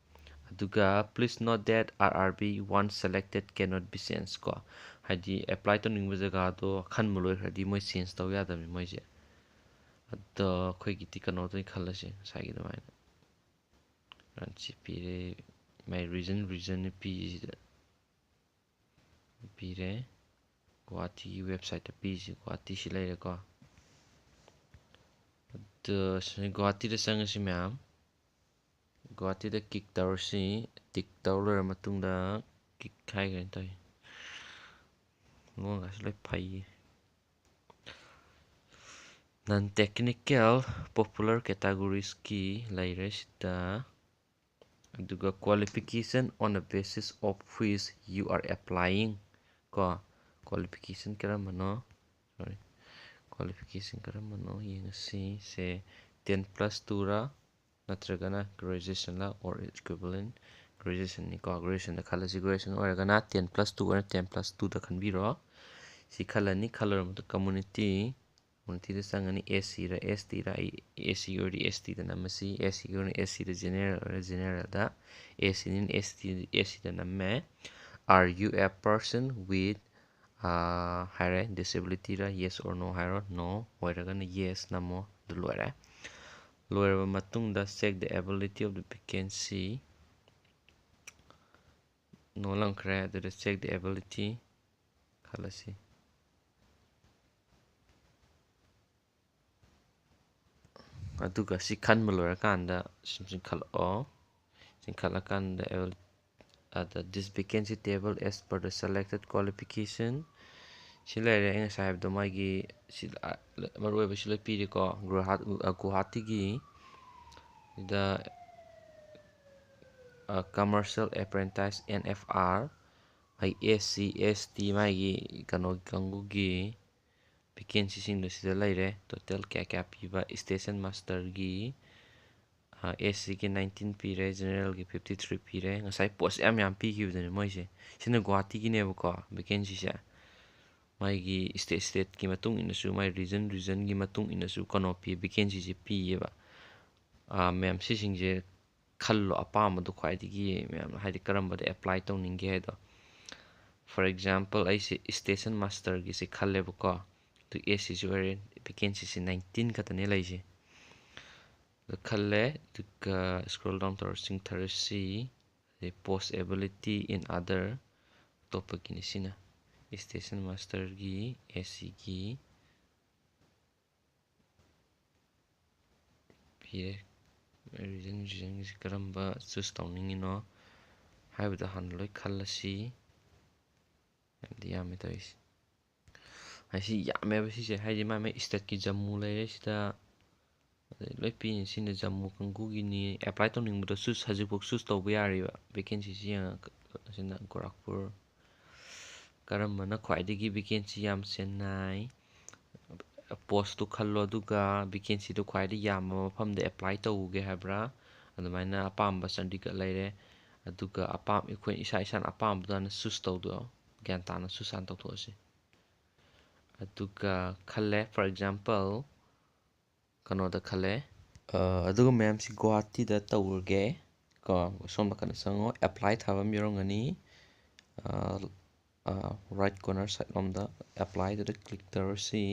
ꯑꯗꯨꯒ please note that R R B once selected cannot be changed ꯀꯣ, ꯍꯥꯏꯗꯤ apply ꯇꯧꯅꯤꯡꯕ ꯖꯒꯥꯗꯣ ꯑꯈꯟꯕ ꯂꯣꯏꯈ꯭ꯔꯗꯤ ꯃꯣꯏ change ꯇꯧ ꯌꯥꯗꯕꯅꯤ ꯃꯣꯏꯁꯦ꯫ ꯑꯗꯣ ꯑꯩꯈꯣꯏꯒꯤꯗꯤ ꯀꯩꯅꯣꯗ ꯑꯣꯏꯅ ꯈꯜꯂꯁꯦ, ꯉꯁꯥꯏꯒꯤ ꯑꯗꯨꯃꯥꯏꯅ꯫ ꯁꯤ ꯄꯤꯔꯦ, ꯃꯥꯏ reason, reasonꯅ ꯄꯤꯁꯤꯗ ꯄꯤꯔꯦ꯫ ꯒꯨꯍꯥꯇꯤꯒꯤ websiteꯇ ꯄꯤꯁꯤ, ꯒꯨꯍꯥꯇꯤꯁꯤ ꯂꯩꯔꯦꯀꯣ꯫ ꯑꯗꯣ ꯁꯤ ꯒꯨꯍꯥꯇꯤꯗ ꯆꯪꯉꯁꯤ ꯃꯌꯥꯝ꯫ ꯒꯨꯍꯥꯇꯤꯗ click ꯇꯧꯔꯁꯤ꯫ Tick ꯇꯧꯔ ꯂꯣꯏꯔ ꯃꯇꯨꯡꯗ, click ꯍꯥꯏꯈ꯭ꯔꯦꯅ ꯇꯧꯏ꯫ ꯃꯑꯣꯡꯒꯁꯨ ꯂꯣꯏ ꯐꯩꯌꯦ꯫ Non technical popular categoriesꯀꯤ ꯂꯩꯔꯦ ꯁꯤꯗ꯫ ꯑꯗꯨꯒ qualification on the basis of which you are applying ꯀꯣ, qualification ꯀꯔꯝꯕꯅꯣ, sorry, qualification ꯀꯔꯝꯕꯅꯣ ꯌꯦꯡꯉꯁꯤ꯫ ꯁꯦ ten plus two ꯔ ꯅꯠꯇ꯭ꯔꯒꯅ graduation ꯂ or equivalent graduation ꯅꯤꯀꯣ꯫ Graduation the ꯈꯜꯂꯁꯤ, graduation ꯑꯣꯏꯔꯒꯅ ten plus two ꯑꯣꯏꯅ ten plus two ꯗ ꯈꯟꯕꯤꯔꯣ꯫ ꯁꯤ ꯈꯜꯂꯅꯤ, ꯈꯜꯂꯕ ꯃꯇꯨꯡ community, community ꯗ ꯆꯪꯉꯅꯤ꯫ S C ꯔ S T ꯔ, ꯑꯩ S C ꯑꯣꯏꯔꯗꯤ S T ꯗ ꯅꯝꯃꯁꯤ, S C ꯑꯣꯏꯔꯗꯤ S C ꯗ, general ꯑꯣꯏꯔꯗꯤ general ꯗ꯫ S C ꯅꯤꯅ S T, S C ꯗ ꯅꯝꯃꯦ꯫ Are you a person with, ꯑꯥ, ꯍꯥꯏꯔꯦ, disability ꯔ, yes or no ꯍꯥꯏꯔꯣ꯫ No ꯑꯣꯏꯔꯒꯅ yes ꯅꯝꯃꯣ, ꯑꯗꯨ ꯂꯣꯏꯔꯦ꯫ ꯂꯣꯏꯔꯕ ꯃꯇꯨꯡꯗ check the ability of the vacancy꯫ No ꯂꯪꯈ꯭ꯔꯦ꯫ ꯑꯗꯨꯗ check the ability ꯈꯜꯂꯁꯤ꯫ ꯑꯗꯨꯒ ꯁꯤ ꯈꯟꯕ ꯂꯣꯏꯔꯀꯥꯟꯗ ꯁꯨꯝ ꯆꯤꯡꯈꯠꯂꯛꯑꯣ꯫ ꯆꯤꯡꯈꯠꯂꯀꯥꯟꯗ ꯑꯦꯕꯤꯂꯤ-, ꯑꯗ this vacancy table as per the selected qualification ꯁꯤ ꯂꯩꯔꯦ꯫ ꯑꯩ ꯉꯁꯥꯏ ꯍꯥꯏꯕꯗꯣ, ꯃꯥꯒꯤ ꯁꯤ, ꯑ, ꯃꯔꯨꯑꯣꯏꯕ ꯁꯤ ꯂꯣꯏ ꯄꯤꯔꯦꯀꯣ꯫ ꯒꯨꯍꯥ-, ꯑ, ꯒꯨꯍꯥꯇꯤꯒꯤ ꯁꯤꯗ, ꯑ, commercial apprentice, N F R, ꯃꯥꯒꯤ S C, S T, ꯃꯥꯒꯤ ꯀꯩꯅꯣ ꯀꯥꯡꯕꯨꯒꯤ vacancy ꯁꯤꯡꯗꯣ ꯁꯤꯗ ꯂꯩꯔꯦ꯫ Total ꯀꯌꯥ ꯀꯌꯥ ꯄꯤꯕ? Station master ꯒꯤ, ꯑ, S C ꯒꯤ nineteen ꯄꯤꯔꯦ, general ꯒꯤ fifty three ꯄꯤꯔꯦ꯫ ꯉꯁꯥꯏ post ꯌꯥꯝ ꯌꯥꯝ ꯄꯤꯈꯤꯕꯗꯨꯅꯦ ꯃꯣꯏꯁꯦ꯫ ꯁꯤꯅ ꯒꯨꯍꯥꯇꯤꯒꯤꯅꯦꯕꯀꯣ vacancy ꯁꯦ꯫ ꯃꯥꯒꯤ state, state ꯀꯤ ꯃꯇꯨꯡ ꯏꯟꯅꯁꯨ, ꯃꯥꯒꯤ region, region ꯒꯤ ꯃꯇꯨꯡ ꯏꯟꯅꯁꯨ ꯀꯩꯅꯣ ꯄꯤ, vacancy ꯁꯦ ꯄꯤꯌꯦꯕ꯫ ꯑ, ꯃꯌꯥꯝ ꯁꯤꯁꯤꯡꯁꯦ ꯈꯜꯂꯣ, ꯑꯄꯥꯝꯕꯗꯣ ꯈ꯭ꯋꯥꯏꯗꯒꯤ ꯃꯌꯥꯝꯅ, ꯍꯥꯏꯗꯤ, ꯀꯔꯝꯕꯗ apply ꯇꯧꯅꯤꯡꯒꯦ ꯍꯥꯏꯗꯣ꯫ For example, ꯑꯩꯁꯦ station master ꯒꯤꯁꯦ ꯈꯜꯂꯦꯕꯀꯣ꯫ ꯑꯗꯨ S C ꯁꯨ ꯑꯣꯏꯔꯦ, vacancy ꯁꯦ nineteen ꯈꯛꯇꯅꯦ ꯂꯩꯁꯦ꯫ ꯑꯗꯨ ꯈꯜꯂꯦ, ꯑꯗꯨꯒ scroll down ꯇꯧꯔ ꯆꯤꯡꯊꯔꯁꯤ꯫ ꯑꯗꯩ post ability in other, ꯑꯇꯣꯞꯄꯒꯤꯅꯤ ꯁꯤꯅ꯫ Station master ꯒꯤ, S C ꯒꯤ ꯄꯤꯔꯦ꯫ Region, region ꯒꯤꯁꯦ ꯀꯔꯝꯕ choose ꯇꯧꯅꯤꯡꯉꯤꯅꯣ ꯍꯥꯏꯕꯗꯣ ꯍꯥꯟꯅ ꯂꯣꯏ ꯈꯜꯂꯁꯤ꯫ ꯌꯥꯝꯗꯤ ꯌꯥꯝꯃꯦ ꯇꯧꯔꯤꯁꯦ꯫ ꯑꯁꯤ ꯌꯥꯝꯃꯦꯕ ꯁꯤꯁꯦ, ꯍꯥꯏꯗꯤ ꯃꯥꯏ ꯃꯥꯏ stateꯀꯤ ꯖꯃꯨ ꯂꯩꯔꯦ ꯁꯤꯗ, ꯑꯗꯩ ꯂꯣꯏ ꯄꯤꯅꯤ꯫ ꯁꯤꯅ ꯖꯃꯨ ꯀꯥꯡꯕꯨꯒꯤꯅꯤ꯫ Apply ꯇꯧꯅꯤꯡꯕꯗꯣ choose, ꯍꯧꯖꯤꯛꯐꯥꯎ choose ꯇꯧꯕ ꯌꯥꯔꯤꯕ vacancyꯁꯤ ꯌꯦꯡꯉꯒ꯫ ꯑꯁꯤꯅ ꯒꯣꯔꯥꯈꯄꯨꯔ꯫ ꯀꯔꯝꯕꯅ ꯈ꯭ꯋꯥꯏꯗꯒꯤ vacancy ꯌꯥꯝ? ꯆꯦꯟꯅꯥꯏ꯫ Postꯇꯨ ꯈꯜꯂꯣ, ꯑꯗꯨꯒ vacancyꯗꯨ ꯈ꯭ꯋꯥꯏꯗꯒꯤ ꯌꯥꯝꯕ ꯃꯐꯝꯗ apply ꯇꯧꯒꯦ ꯍꯥꯏꯕ꯭ꯔꯥ? ꯑꯗꯨꯃꯥꯏꯅ ꯑꯄꯥꯝꯕ ꯆꯥꯟꯗꯤꯒꯔ ꯂꯩꯔꯦ꯫ ꯑꯗꯨꯒ ꯑꯄꯥꯝ-, ꯑꯩꯈꯣꯏ ꯏꯁꯥ ꯏꯁꯥꯅ ꯑꯄꯥꯝꯕꯗꯨ ꯍꯥꯟꯅ choose ꯇꯧꯗꯣꯏꯔꯣ? ꯒ꯭ꯌꯥꯟ ꯇꯥꯅ choose ꯍꯥꯟꯅ ꯇꯧꯊꯣꯛꯑꯁꯤ꯫ ꯑꯗꯨꯒ ꯈꯜꯂꯦ, for example, ꯀꯩꯅꯣꯗ ꯈꯜꯂꯦ꯫ ꯑ, ꯑꯗꯨꯒ ꯃꯌꯥꯝꯁꯤ ꯒꯨꯋꯥꯍꯥꯇꯤꯗ ꯇꯧꯔꯒꯦ꯫ ꯀꯣ, ꯁꯣꯝ ꯅꯥꯀꯟꯗ ꯆꯪꯉꯣ, apply ꯊꯥꯕ ꯑꯃ ꯌꯥꯎꯔꯝꯒꯅꯤ꯫ ꯑ, ꯑ, right corner side ꯂꯣꯝꯗ applyꯗꯨꯗ click ꯇꯧꯔꯁꯤ꯫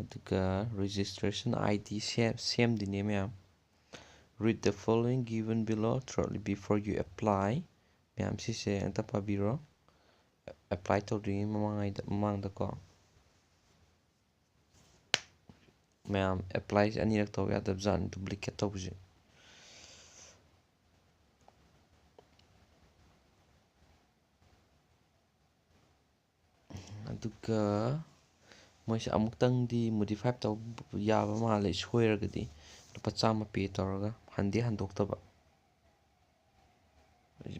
ꯑꯗꯨꯒ registration ID ꯁꯦꯝ-, ꯁꯦꯝꯗꯣꯏꯅꯦ ꯃꯌꯥꯝ꯫ Read the following given below thoroughly before you apply꯫ ꯃꯌꯥꯝ ꯁꯤꯁꯦ ꯑꯝꯇ ꯄꯥꯕꯤꯔꯣ꯫ Apply ꯇꯧꯗ꯭ꯔꯤꯉꯩ ꯃꯃꯥꯡꯉꯩꯗ, ꯃꯃꯥꯡꯗꯀꯣ꯫ ꯃꯌꯥꯝ applyꯁꯦ ꯑꯅꯤꯔꯛ ꯇꯧꯕ ꯌꯥꯗꯕ ꯖꯥꯠꯅꯤ, duplicate ꯇꯧꯕꯁꯦ꯫ ꯑꯗꯨꯒ ꯃꯣꯏꯁꯦ ꯑꯃꯨꯛꯇꯪꯗꯤ modify ꯇꯧꯕ ꯌꯥꯕ ꯃꯥꯜꯂꯦ, ꯁꯣꯏꯔꯒꯗꯤ ꯂꯨꯄꯥ ꯆꯥꯝꯃ pay ꯇꯧꯔꯒ ꯍꯟꯗꯤ ꯍꯟꯗꯣꯛꯇꯕ꯫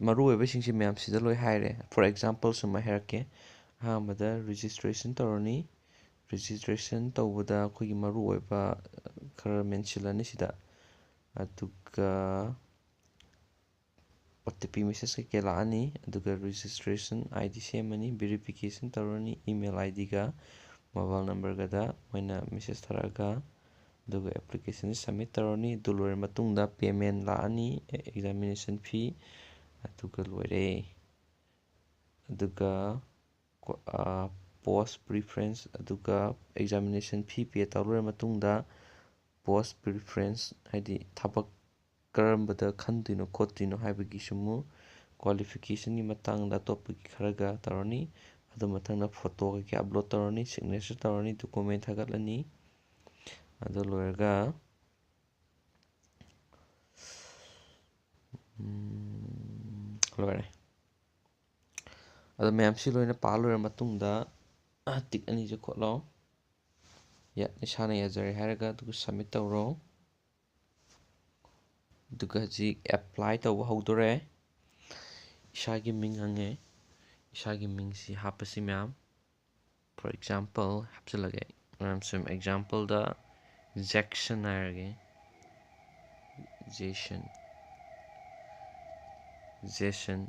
ꯃꯔꯨ ꯑꯣꯏꯕꯁꯤꯡꯁꯦ ꯃꯌꯥꯝꯁꯤꯗ ꯂꯣꯏ ꯍꯥꯏꯔꯦ꯫ For example ꯁꯨꯝ ꯑꯩ ꯍꯥꯏꯔꯛꯀꯦ꯫ ꯑꯍꯥꯟꯕꯗ registration ꯇꯧꯔꯅꯤ꯫ Registration ꯇꯧꯕꯗ ꯑꯩꯈꯣꯏꯒꯤ ꯃꯔꯨ ꯑꯣꯏꯕ ꯈꯔ ꯃꯦꯟꯁꯤꯜꯂꯅꯤ ꯁꯤꯗ꯫ ꯑꯗꯨꯒ OTP message ꯀꯩꯀꯩ ꯂꯥꯛꯑꯅꯤ꯫ ꯑꯗꯨꯒ registration ID ꯁꯦꯝꯃꯅꯤ, verification ꯇꯧꯔꯅꯤ, email IDꯒ mobile numberꯒꯗ ꯃꯣꯏꯅ message ꯊꯥꯔꯛꯑꯒ꯫ ꯑꯗꯨꯒ application submit ꯇꯧꯔꯅꯤ꯫ ꯑꯗꯨ ꯂꯣꯏꯔ ꯃꯇꯨꯡꯗ payment ꯂꯥꯛꯑꯅꯤ, examination fee꯫ ꯑꯗꯨꯒ ꯂꯣꯏꯔꯦ꯫ ꯑꯗꯨꯒ ꯀꯣ-, ꯑ, post preference, ꯑꯗꯨꯒ examination fee pay ꯇꯧ ꯂꯣꯏꯔ ꯃꯇꯨꯡꯗ post preference, ꯍꯥꯏꯗꯤ ꯊꯕꯛ ꯀꯔꯝꯕꯗ ꯈꯟꯗꯣꯏꯅꯣ ꯈꯣꯠꯇꯣꯏꯅꯣ ꯍꯥꯏꯕꯒꯤꯁꯨ ꯑꯃꯨꯛ qualificationꯒꯤ ꯃꯇꯥꯡꯗ ꯑꯇꯣꯞꯄꯒꯤ ꯈꯔꯒ ꯇꯧꯔꯅꯤ꯫ ꯑꯗꯨ ꯃꯊꯪꯗ photo ꯀꯩꯀꯩ upload ꯇꯧꯔꯅꯤ, signature ꯇꯧꯔꯅꯤ, document ꯊꯥꯒꯠꯂꯅꯤ꯫ ꯑꯗꯨ ꯂꯣꯏꯔꯒ, ꯎꯝ, ꯂꯣꯏꯔꯦ꯫ ꯑꯗꯣ ꯃꯌꯥꯝꯁꯤ ꯂꯣꯏꯅ ꯄꯥ ꯂꯣꯏꯔ ꯃꯇꯨꯡꯗ, ꯇꯤꯛ ꯑꯅꯤꯁꯦ ꯈꯣꯠꯂꯣ꯫ ꯌꯥ, ꯏꯁꯥꯅ ꯌꯥꯖꯔꯦ ꯍꯥꯏꯔꯒ ꯑꯗꯨꯒ submit ꯇꯧꯔꯣ꯫ ꯑꯗꯨꯒ ꯍꯧꯖꯤꯛ apply ꯇꯧꯕ ꯍꯧꯗꯣꯔꯦ꯫ ꯏꯁꯥꯒꯤ ꯃꯤꯡ ꯍꯪꯉꯦ꯫ ꯏꯁꯥꯒꯤ ꯃꯤꯡꯁꯤ ꯍꯥꯞꯄꯁꯤ ꯃꯌꯥꯝ꯫ For example ꯍꯥꯞꯆꯤꯜꯂꯒꯦ꯫ ꯃꯌꯥꯝ ꯁꯨꯝ exampleꯗ ꯖꯦꯛꯁꯟ ꯍꯥꯏꯔꯒꯦ꯫ ꯖꯦꯁꯟ꯫ ꯖꯦꯁꯟ꯫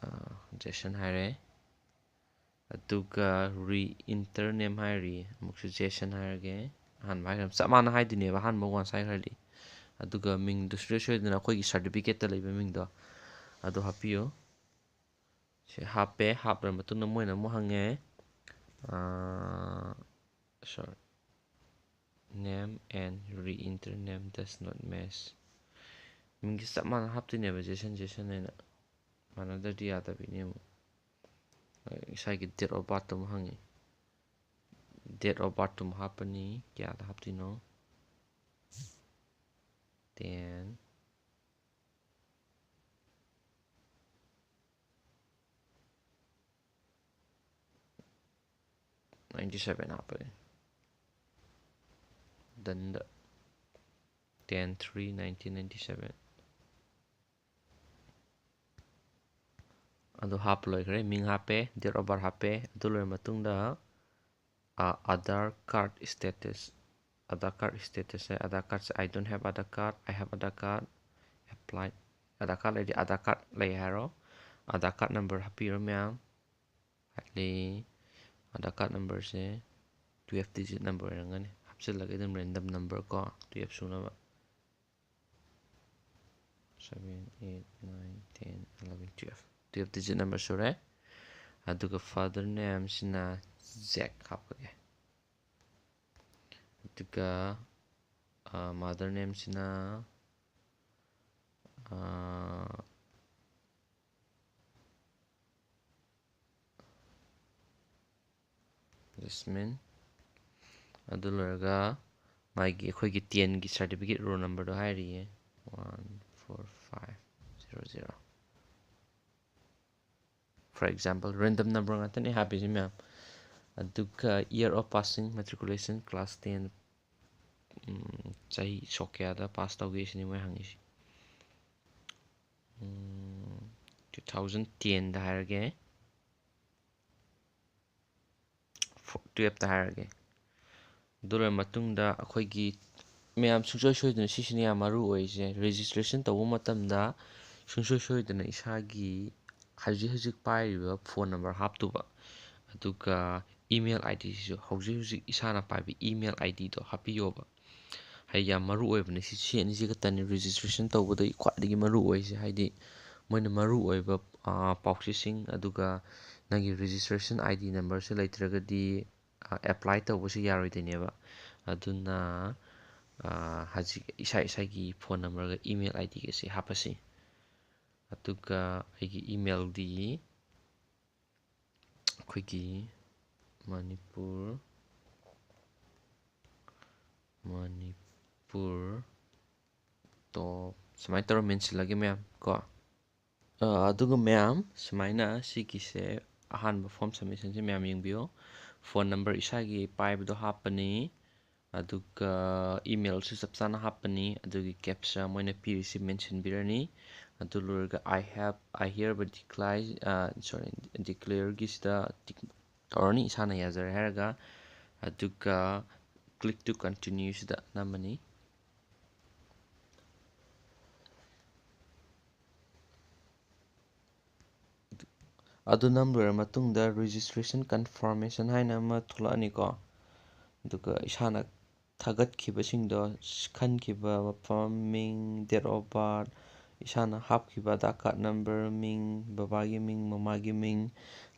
ꯑꯥ, ꯖꯦꯁꯟ ꯍꯥꯏꯔꯦ꯫ ꯑꯗꯨꯒ re-enter name ꯍꯥꯏꯔꯤ꯫ ꯑꯃꯨꯛꯁꯨ ꯖꯦꯁꯟ ꯍꯥꯏꯔꯒꯦ꯫ ꯑꯍꯥꯟꯕ ꯍꯥꯏꯈ꯭ꯔ ꯆꯞ ꯃꯥꯟꯅ ꯍꯥꯏꯗꯣꯏꯅꯦꯕ, ꯑꯍꯥꯟꯕ once ꯍꯥꯏꯈ꯭ꯔꯗꯤ꯫ ꯑꯗꯨꯒ ꯃꯤꯡꯗꯨ ꯁꯨꯡꯁꯣꯏ ꯁꯣꯏꯗꯅ ꯑꯩꯈꯣꯏꯒꯤ certificateꯇ ꯂꯩꯕ ꯃꯤꯡꯗꯣ ꯑꯗꯨ ꯍꯥꯞꯄꯤꯌꯨ꯫ ꯁꯤ ꯍꯥꯞꯄꯦ꯫ ꯍꯥꯞꯂꯕ ꯃꯇꯨꯡꯗ ꯃꯣꯏꯅ ꯑꯃꯨꯛ ꯍꯪꯉꯦ, ꯑꯥ, sorry, name and re-enter name does not match꯫ ꯃꯤꯡꯁꯦ ꯆꯞ ꯃꯥꯟꯅ ꯍꯥꯞꯇꯣꯏꯅꯦꯕ, ꯖꯦꯁꯟ, ꯖꯦꯁꯟ ꯍꯥꯏꯅ꯫ ꯃꯥꯟꯅꯗ꯭ꯔꯗꯤ ꯌꯥꯗꯕꯤꯅꯦ ꯑꯃꯨꯛ꯫ ꯏꯁꯥꯒꯤ date of birthꯇꯨ ꯑꯃꯨꯛ ꯍꯪꯉꯤ꯫ Date of birthꯇꯨ ꯑꯃꯨꯛ ꯍꯥꯞꯄꯅꯤ꯫ ꯀꯌꯥꯗ ꯍꯥꯞꯇꯣꯏꯅꯣ? Ten꯫ Ninety seven ꯍꯥꯞꯄꯒꯦ꯫ Doneꯗ꯫ Ten three nineteen ninety seven꯫ ꯑꯗꯨ ꯍꯥꯞꯄ ꯂꯣꯏꯈ꯭ꯔꯦ꯫ ꯃꯤꯡ ꯍꯥꯞꯄꯦ, date of birth ꯍꯥꯞꯄꯦ꯫ ꯑꯗꯨ ꯂꯣꯏꯔ ꯃꯇꯨꯡꯗ, ꯑ, Aadhaar card status꯫ Aadhaar card status say, Aadhaar card say, "I don't have Aadhaar card, I have Aadhaar card, apply"꯫ Aadhaar card ꯂꯩꯔꯗꯤ Aadhaar card ꯂꯩ ꯍꯥꯏꯔꯣ꯫ Aadhaar card number ꯍꯥꯞꯄꯤꯔꯣ ꯃꯌꯥꯝ꯫ ꯍꯥꯏꯗꯤ Aadhaar card numberꯁꯦ twelve digit number ꯑꯣꯏꯔꯝꯒꯅꯤ꯫ ꯍꯥꯞꯆꯤꯜꯂꯒ ꯑꯗꯨꯝ random number ꯀꯣ, twelve ꯁꯨꯅꯕ꯫ Seven, eight, nine, ten, eleven, twelve꯫ Twelve digit number ꯁꯨꯔꯦ꯫ ꯑꯗꯨꯒ father nameꯁꯤꯅ ꯖꯦꯛ ꯍꯥꯞꯄꯒꯦ꯫ ꯑꯗꯨꯒ, ꯑ, mother nameꯁꯤꯅ, ꯑ, ꯖꯁꯃꯤꯟ꯫ ꯑꯗꯨ ꯂꯣꯏꯔꯒ ꯃꯥꯒꯤ, ꯑꯩꯈꯣꯏꯒꯤ tenꯒꯤ certificate roll numberꯗꯣ ꯍꯥꯏꯔꯤꯌꯦ, one four five zero zero꯫ For example, random number ꯉꯥꯛꯇꯅꯦ ꯍꯥꯞꯄꯤꯁꯦ ꯃꯌꯥꯝ꯫ ꯑꯗꯨꯒ year of passing, matriculation, class ten, ꯎꯝ, ꯆꯍꯤ ꯁꯣꯛ ꯀꯌꯥꯗ ꯄꯥꯁ ꯇꯧꯒꯦ ꯁꯤꯅꯤ ꯃꯣꯏ ꯍꯪꯉꯤꯁꯦ꯫ ꯎꯝ, two thousand ten ꯗ ꯍꯥꯏꯔꯒꯦ꯫ Fo-, twelve ꯇ ꯍꯥꯏꯔꯒꯦ꯫ ꯑꯗꯨ ꯂꯣꯏꯔ ꯃꯇꯨꯡꯗ ꯑꯩꯈꯣꯏꯒꯤ ꯃꯌꯥꯝ ꯁꯨꯡꯁꯣꯏ ꯁꯣꯏꯗꯅ, ꯁꯤꯁꯤꯅ ꯌꯥꯝ ꯃꯔꯨ ꯑꯣꯏꯔꯤꯁꯦ, registration ꯇꯧꯕ ꯃꯇꯝꯗ ꯁꯨꯡꯁꯣꯏ ꯁꯣꯏꯗꯅ ꯏꯁꯥꯒꯤ ꯍꯧꯖꯤꯛ ꯍꯧꯖꯤꯛ ꯄꯥꯏꯔꯤꯕ phone number ꯍꯥꯞꯇꯨꯕ, ꯑꯗꯨꯒ email ID ꯁꯤꯁꯨ ꯍꯧꯖꯤꯛ ꯍꯧꯖꯤꯛ ꯏꯁꯥꯅ ꯄꯥꯏꯕ email ID ꯗꯣ ꯍꯥꯞꯄꯤꯌꯣꯕ꯫ ꯍꯥꯏꯗꯤ ꯌꯥꯝ ꯃꯔꯨ ꯑꯣꯏꯕꯅꯤ꯫ ꯁꯤ, ꯁꯤ ꯑꯅꯤꯁꯤ ꯈꯛꯇꯅꯤ registration ꯇꯧꯕꯗ ꯈ꯭ꯋꯥꯏꯗꯒꯤ ꯃꯔꯨ ꯑꯣꯏꯔꯤꯁꯦ꯫ ꯍꯥꯏꯗꯤ ꯃꯣꯏꯅ ꯃꯔꯨ ꯑꯣꯏꯕ, ꯑꯥ, ꯄꯥꯎꯆꯦꯁꯤꯡ, ꯑꯗꯨꯒ ꯅꯪꯒꯤ registration ID number ꯁꯦ ꯂꯩꯇ꯭ꯔꯒꯗꯤ, ꯑꯥ, apply ꯇꯧꯕꯁꯨ ꯌꯥꯔꯣꯏꯗꯣꯏꯅꯦꯕ꯫ ꯑꯗꯨꯅ, ꯑꯥ, ꯍꯧꯖꯤꯛ ꯏꯁꯥ ꯏꯁꯥꯒꯤ phone number ꯒ email ID ꯒꯁꯤ ꯍꯥꯞꯄꯁꯤ꯫ ꯑꯗꯨꯒ ꯑꯩꯒꯤ email ꯗꯤ ꯑꯩꯈꯣꯏꯒꯤ ꯃꯅꯤꯄꯨꯔ, ꯃꯅꯤꯄꯨꯔ ꯇꯣꯞ ꯁꯨꯃꯥꯏꯅ ꯇꯧꯔ ꯃꯦꯟꯁꯤꯜꯂꯒꯦ ꯃꯌꯥꯝ ꯀꯣ꯫ ꯑ, ꯑꯗꯨꯒ ꯃꯌꯥꯝ ꯁꯨꯃꯥꯏꯅ ꯁꯤꯒꯤꯁꯦ ꯑꯍꯥꯟꯕ form submission ꯁꯦ ꯃꯌꯥꯝ ꯌꯦꯡꯕꯤꯌꯣ꯫ Phone number ꯏꯁꯥꯒꯤ ꯄꯥꯏꯕꯗꯣ ꯍꯥꯞꯄꯅꯤ, ꯑꯗꯨꯒ email ꯁꯨ ꯆꯞ ꯆꯥꯅ ꯍꯥꯞꯄꯅꯤ, ꯑꯗꯨꯒꯤ captcha ꯃꯣꯏꯅ ꯄꯤꯔꯤꯁꯤ ꯃꯦꯟꯁꯤꯟꯕꯤꯔꯅꯤ꯫ ꯑꯗꯨ ꯂꯣꯏꯔꯒ "I have, I hereby declare", ꯑ, sorry, declare ꯒꯤꯁꯤꯗ ꯇꯤꯛ ꯇꯧꯔꯅꯤ, ꯏꯁꯥꯅ ꯌꯥꯖꯔꯦ ꯍꯥꯏꯔꯒ, ꯑꯗꯨꯒ "Click to continue" ꯁꯤꯗ ꯅꯝꯃꯅꯤ꯫ ꯑꯗꯨ ꯅꯝ ꯂꯣꯏꯔ ꯃꯇꯨꯡꯗ registration confirmation ꯍꯥꯏꯅ ꯑꯃ ꯊꯣꯛꯂꯛꯑꯅꯤꯀꯣ꯫ ꯑꯗꯨꯒ ꯏꯁꯥꯅ ꯊꯥꯒꯠꯈꯤꯕꯁꯤꯡꯗꯣ, ꯈꯟꯈꯤꯕ ꯃꯐꯝ, ꯃꯤꯡ, date of birth, ꯏꯁꯥꯅ ꯍꯥꯞꯈꯤꯕ ꯑꯙꯥꯔ ꯀꯥꯔꯗ ꯅꯝꯕꯔ, ꯃꯤꯡ, ꯕꯕꯥꯒꯤ ꯃꯤꯡ, ꯃꯃꯥꯒꯤ ꯃꯤꯡ,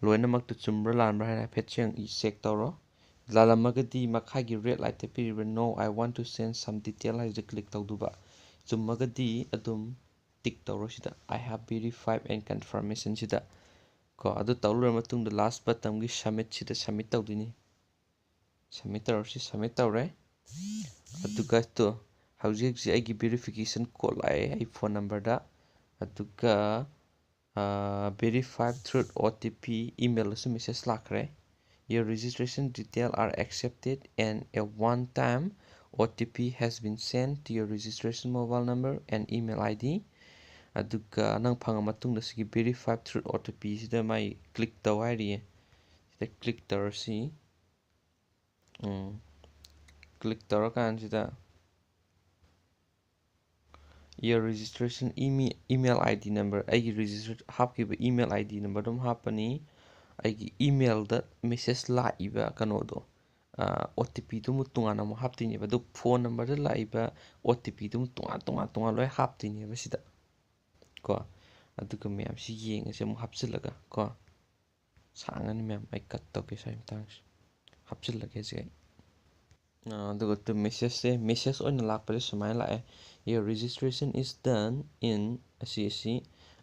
ꯂꯣꯏꯅꯃꯛꯇꯨ ꯆꯨꯝꯕ꯭ꯔꯥ ꯂꯥꯟꯕ꯭ꯔꯥ ꯍꯥꯏꯅ ꯍꯥꯏꯐꯦꯠ ꯆꯦꯛ, ꯆꯦꯛ ꯇꯧꯔꯣ꯫ ꯂꯥꯜꯂꯝꯃꯒꯗꯤ ꯃꯈꯥꯒꯤ red light ꯇ ꯄꯤꯔꯤꯕ "No, I want to change some detail" ꯍꯥꯏꯕꯁꯦ click ꯇꯧꯗꯨꯕ꯫ ꯆꯨꯝꯃꯒꯗꯤ ꯑꯗꯨꯝ ꯇꯤꯛ ꯇꯧꯔꯣ ꯁꯤꯗ "I have verified and confirmation" ꯁꯤꯗ ꯀꯣ꯫ ꯑꯗꯨ ꯇꯧ ꯂꯣꯏꯔ ꯃꯇꯨꯡꯗ last button ꯒꯤ submit ꯁꯤꯗ submit ꯇꯧꯗꯣꯏꯅꯤ꯫ Submit ꯇꯧꯔꯁꯤ, submit ꯇꯧꯔꯦ꯫ ꯑꯗꯨꯒ ꯇꯣ, ꯍꯧꯖꯤꯛ ꯍꯧꯖꯤꯛ ꯑꯩꯒꯤ verification code ꯂꯥꯛꯑꯦ ꯑꯩ phone number ꯗ꯫ ꯑꯗꯨꯒ Verify through O T P email ꯑꯁꯨ message ꯂꯥꯛꯈ꯭ꯔꯦ꯫ Your registration detail are accepted and a one time O T P has been sent to your registration mobile number and email I D꯫ ꯑꯗꯨꯒ ꯅꯪ ꯐꯪꯉ ꯃꯇꯨꯡꯗ ꯁꯤꯒꯤ verify through O T P ꯁꯤꯗ ꯃꯥꯏ click ꯇꯧ ꯍꯥꯏꯔꯤꯌꯦ꯫ ꯁꯤꯗ click ꯇꯧꯔꯁꯤ꯫ ꯎꯝ꯫ Click ꯇꯧꯔꯀꯥꯟꯁꯤꯗ your registration email I D number, ꯑꯩꯒꯤ register ꯍꯥꯞꯈꯤꯕ email I D number ꯑꯗꯨꯝ ꯍꯥꯞꯄꯅꯤ꯫ ꯑꯩꯒꯤ emailꯗ message ꯂꯥꯛꯏꯕ ꯀꯩꯅꯣꯗꯣ, O T Pꯗꯨ ꯑꯃꯨꯛ ꯇꯣꯉꯥꯟꯅ ꯑꯃꯨꯛ ꯍꯥꯞꯇꯣꯏꯅꯦꯕ꯫ ꯑꯗꯨ phone numberꯗ ꯂꯥꯛꯏꯕ O T Pꯗꯨ ꯑꯃꯨꯛ ꯇꯣꯉꯥꯟ ꯇꯣꯉꯥꯟ ꯇꯣꯉꯥꯟ ꯂꯣꯏ ꯍꯥꯞꯇꯣꯏꯅꯦꯕ ꯁꯤꯗ ꯀꯣ꯫ ꯑꯗꯨꯒ ꯃꯌꯥꯝꯁꯤ ꯌꯦꯡꯉꯁꯦ ꯑꯃꯨꯛ ꯍꯥꯞꯆꯤꯜꯂꯒ ꯀꯣ꯫ ꯁꯥꯡꯉꯅꯤ ꯃꯌꯥꯝ, ꯑꯩ cut ꯇꯧꯒꯦ ꯁ꯭ꯋꯥꯏ ꯃꯇꯥꯡꯁꯦ꯫ ꯍꯥꯞꯆꯤꯜꯂꯒꯦ ꯍꯧꯖꯤꯛ ꯑꯩ꯫ ꯑꯥ, ꯑꯗꯨꯒ ꯇꯨ messageꯁꯦ, message ꯑꯣꯏꯅ ꯂꯥꯛꯄꯁꯦ ꯁꯨꯃꯥꯏꯅ ꯂꯥꯛꯑꯦ: "Your registration is done in" ꯑꯁꯤ, ꯑꯁꯤ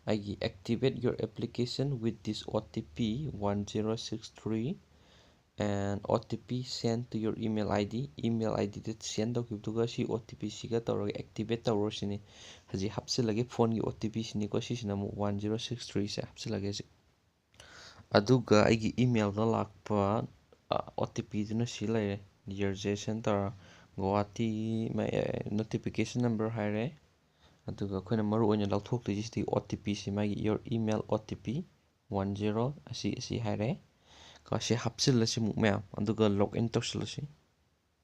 ꯑꯩꯒꯤ "Activate your application with this O T P one zero six three and O T P sent to your email I D", email I Dꯗ send ꯇꯧꯈꯤꯕꯗꯨꯒ ꯁꯤ O T Pꯁꯤꯒ ꯇꯧꯔꯒ activate ꯇꯧꯔꯣ ꯁꯤꯅꯤ꯫ ꯍꯧꯖꯤꯛ ꯍꯥꯞꯆꯤꯜꯂꯒꯦ, phoneꯒꯤ O T P ꯁꯤꯅꯤꯀꯣ, ꯁꯤꯁꯤꯅ ꯑꯃꯨꯛ one zero six threeꯁꯦ ꯍꯥꯞꯆꯤꯜꯂꯒꯦ ꯍꯧꯖꯤꯛ꯫ ꯑꯗꯨꯒ ꯑꯩꯒꯤ emailꯗ ꯂꯥꯛꯄ, ꯑ, O T Pꯗꯨꯅ ꯁꯤ ꯂꯩꯔꯦ, "Your Jason" ꯇꯧꯔ, ꯒꯨꯋꯥꯍꯥꯇꯤ ꯃ-, ꯑꯦ, notification number ꯍꯥꯏꯔꯦ꯫ ꯑꯗꯨꯒ ꯑꯩꯈꯣꯏꯅ ꯃꯔꯨ ꯑꯣꯏꯅ ꯂꯧꯊꯣꯛꯇꯣꯏꯁꯤ ꯁꯤꯗꯤ O T Pꯁꯤ, ꯃꯥꯒꯤ "Your email O T P one zero" ꯑꯁꯤ, ꯑꯁꯤ ꯍꯥꯏꯔꯦ꯫ ꯀꯣ, ꯁꯤ ꯍꯥꯞꯆꯤꯜꯂꯁꯤ ꯑꯃꯨꯛ ꯃꯌꯥꯝ, ꯑꯗꯨꯒ log in ꯇꯧꯁꯤꯜꯂꯁꯤ꯫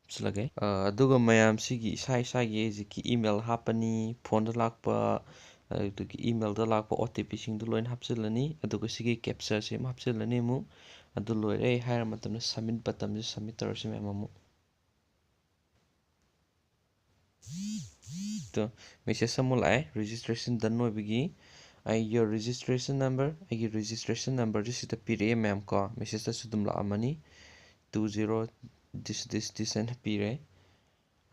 ꯍꯥꯞꯆꯤꯜꯂꯒꯦ꯫ ꯑ, ꯑꯗꯨꯒ ꯃꯌꯥꯝꯁꯤꯒꯤ ꯏꯁꯥ ꯏꯁꯥꯒꯤ ꯍꯧꯖꯤꯛꯀꯤ email ꯍꯥꯞꯄꯅꯤ, phoneꯗ ꯂꯥꯛꯄ, ꯑꯗꯨꯗꯒꯤ emailꯗ ꯂꯥꯛꯄ O T Pꯁꯤꯡꯗꯨ ꯂꯣꯏꯅ ꯍꯥꯞꯆꯤꯜꯂꯅꯤ꯫ ꯑꯗꯨꯒ ꯁꯤꯒꯤ captchaꯁꯦ ꯑꯃ ꯍꯥꯞꯆꯤꯜꯂꯅꯤ ꯑꯃꯨꯛ꯫ ꯑꯗꯨ ꯂꯣꯏꯔꯦ ꯍꯥꯏꯔ ꯃꯇꯝꯗ submit buttonꯁꯦ submit ꯇꯧꯔꯁꯤ ꯃꯌꯥꯝ ꯑꯃꯨꯛ꯫ ꯑꯗꯣ message ꯑꯃꯨꯛ ꯂꯥꯛꯑꯦ, registration done ꯑꯣꯏꯕꯒꯤ꯫ ꯑꯩ "Your registration number", ꯑꯩꯒꯤ registration numberꯁꯦ ꯁꯤꯗ ꯄꯤꯔꯛꯑꯦ ꯃꯌꯥꯝ ꯀꯣ, messageꯇꯁꯨ ꯑꯗꯨꯝ ꯂꯥꯛꯑꯝꯃꯅꯤ꯫ "Two zero this, this, this" ꯍꯥꯏꯅ ꯄꯤꯔꯦ꯫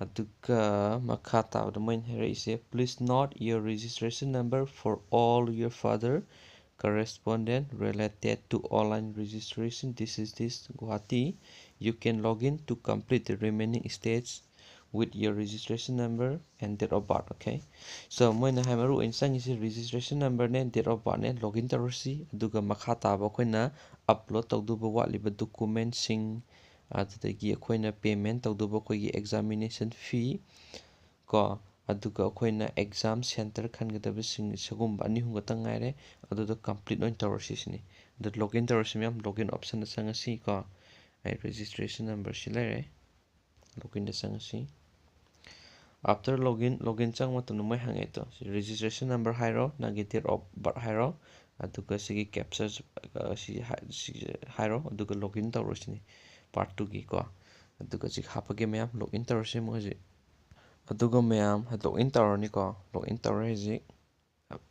ꯑꯗꯨꯒ ꯃꯈꯥ ꯇꯥꯕꯗ ꯃꯣꯏꯅ ꯍꯥꯏꯔꯛꯏꯁꯦ: "Please note your registration number for all your further correspondence related to online registration. This is this Guwahati. You can log in to complete the remaining steps with your registration number and date of birth, okay? So ꯃꯣꯏꯅ ꯍꯥꯏ ꯃꯔꯨ ꯑꯣꯏꯅ ꯆꯪꯉꯤꯁꯦ registration numberꯅꯦ, date of birthꯅꯦ, login ꯇꯧꯔꯁꯤ꯫ ꯑꯗꯨꯒ ꯃꯈꯥ ꯇꯥꯕ ꯑꯩꯈꯣꯏꯅ upload ꯇꯧꯗꯧꯕ ꯋꯥꯠꯂꯤꯕ documentꯁꯤꯡ, ꯑꯗꯨꯗꯒꯤ ꯑꯩꯈꯣꯏꯅ payment ꯇꯧꯗꯧꯕ ꯑꯩꯈꯣꯏꯒꯤ examination fee ꯀꯣ, ꯑꯗꯨꯒ ꯑꯩꯈꯣꯏꯅ exam center ꯈꯟꯒꯗꯕꯁꯤꯡ ꯁꯤꯒꯨꯝꯕ ꯑꯅꯤ ꯑꯍꯨꯝ ꯈꯛꯇꯪ ꯉꯥꯏꯔꯦ꯫ ꯑꯗꯨꯗ complete ꯑꯣꯏꯅ ꯇꯧꯔꯁꯤ ꯁꯤꯅꯤ꯫ ꯑꯗꯨ login ꯇꯧꯔꯁꯤ ꯃꯌꯥꯝ, login optionꯗ ꯆꯪꯉꯁꯤ ꯀꯣ꯫ ꯑꯩ registration numberꯁꯤ ꯂꯩꯔꯦ꯫ Loginꯗ ꯆꯪꯉꯁꯤ꯫ After login, login ꯆꯪꯕ ꯃꯇꯝꯗ ꯃꯣꯏ ꯍꯪꯉꯦ ꯇꯣ, ꯁꯤ registration number ꯍꯥꯏꯔꯣ, ꯅꯪꯒꯤ date of birth ꯍꯥꯏꯔꯣ, ꯑꯗꯨꯒ ꯁꯤꯒꯤ captcha, ꯑ, ꯁꯤ ꯍꯥꯏ-, ꯁꯤ ꯍꯥꯏꯔꯣ, ꯑꯗꯨꯒ login ꯇꯧꯔꯁꯤꯅꯤ part twoꯒꯤ ꯀꯣ꯫ ꯑꯗꯨꯒ ꯁꯤ ꯍꯥꯞꯄꯒꯦ ꯃꯌꯥꯝ, login ꯇꯧꯔꯁꯤ ꯑꯃꯨꯛ ꯍꯧꯖꯤꯛ꯫ ꯑꯗꯨꯒ ꯃꯌꯥꯝ login ꯇꯧꯔꯅꯤꯀꯣ, login ꯇꯧꯔꯦ ꯍꯧꯖꯤꯛ꯫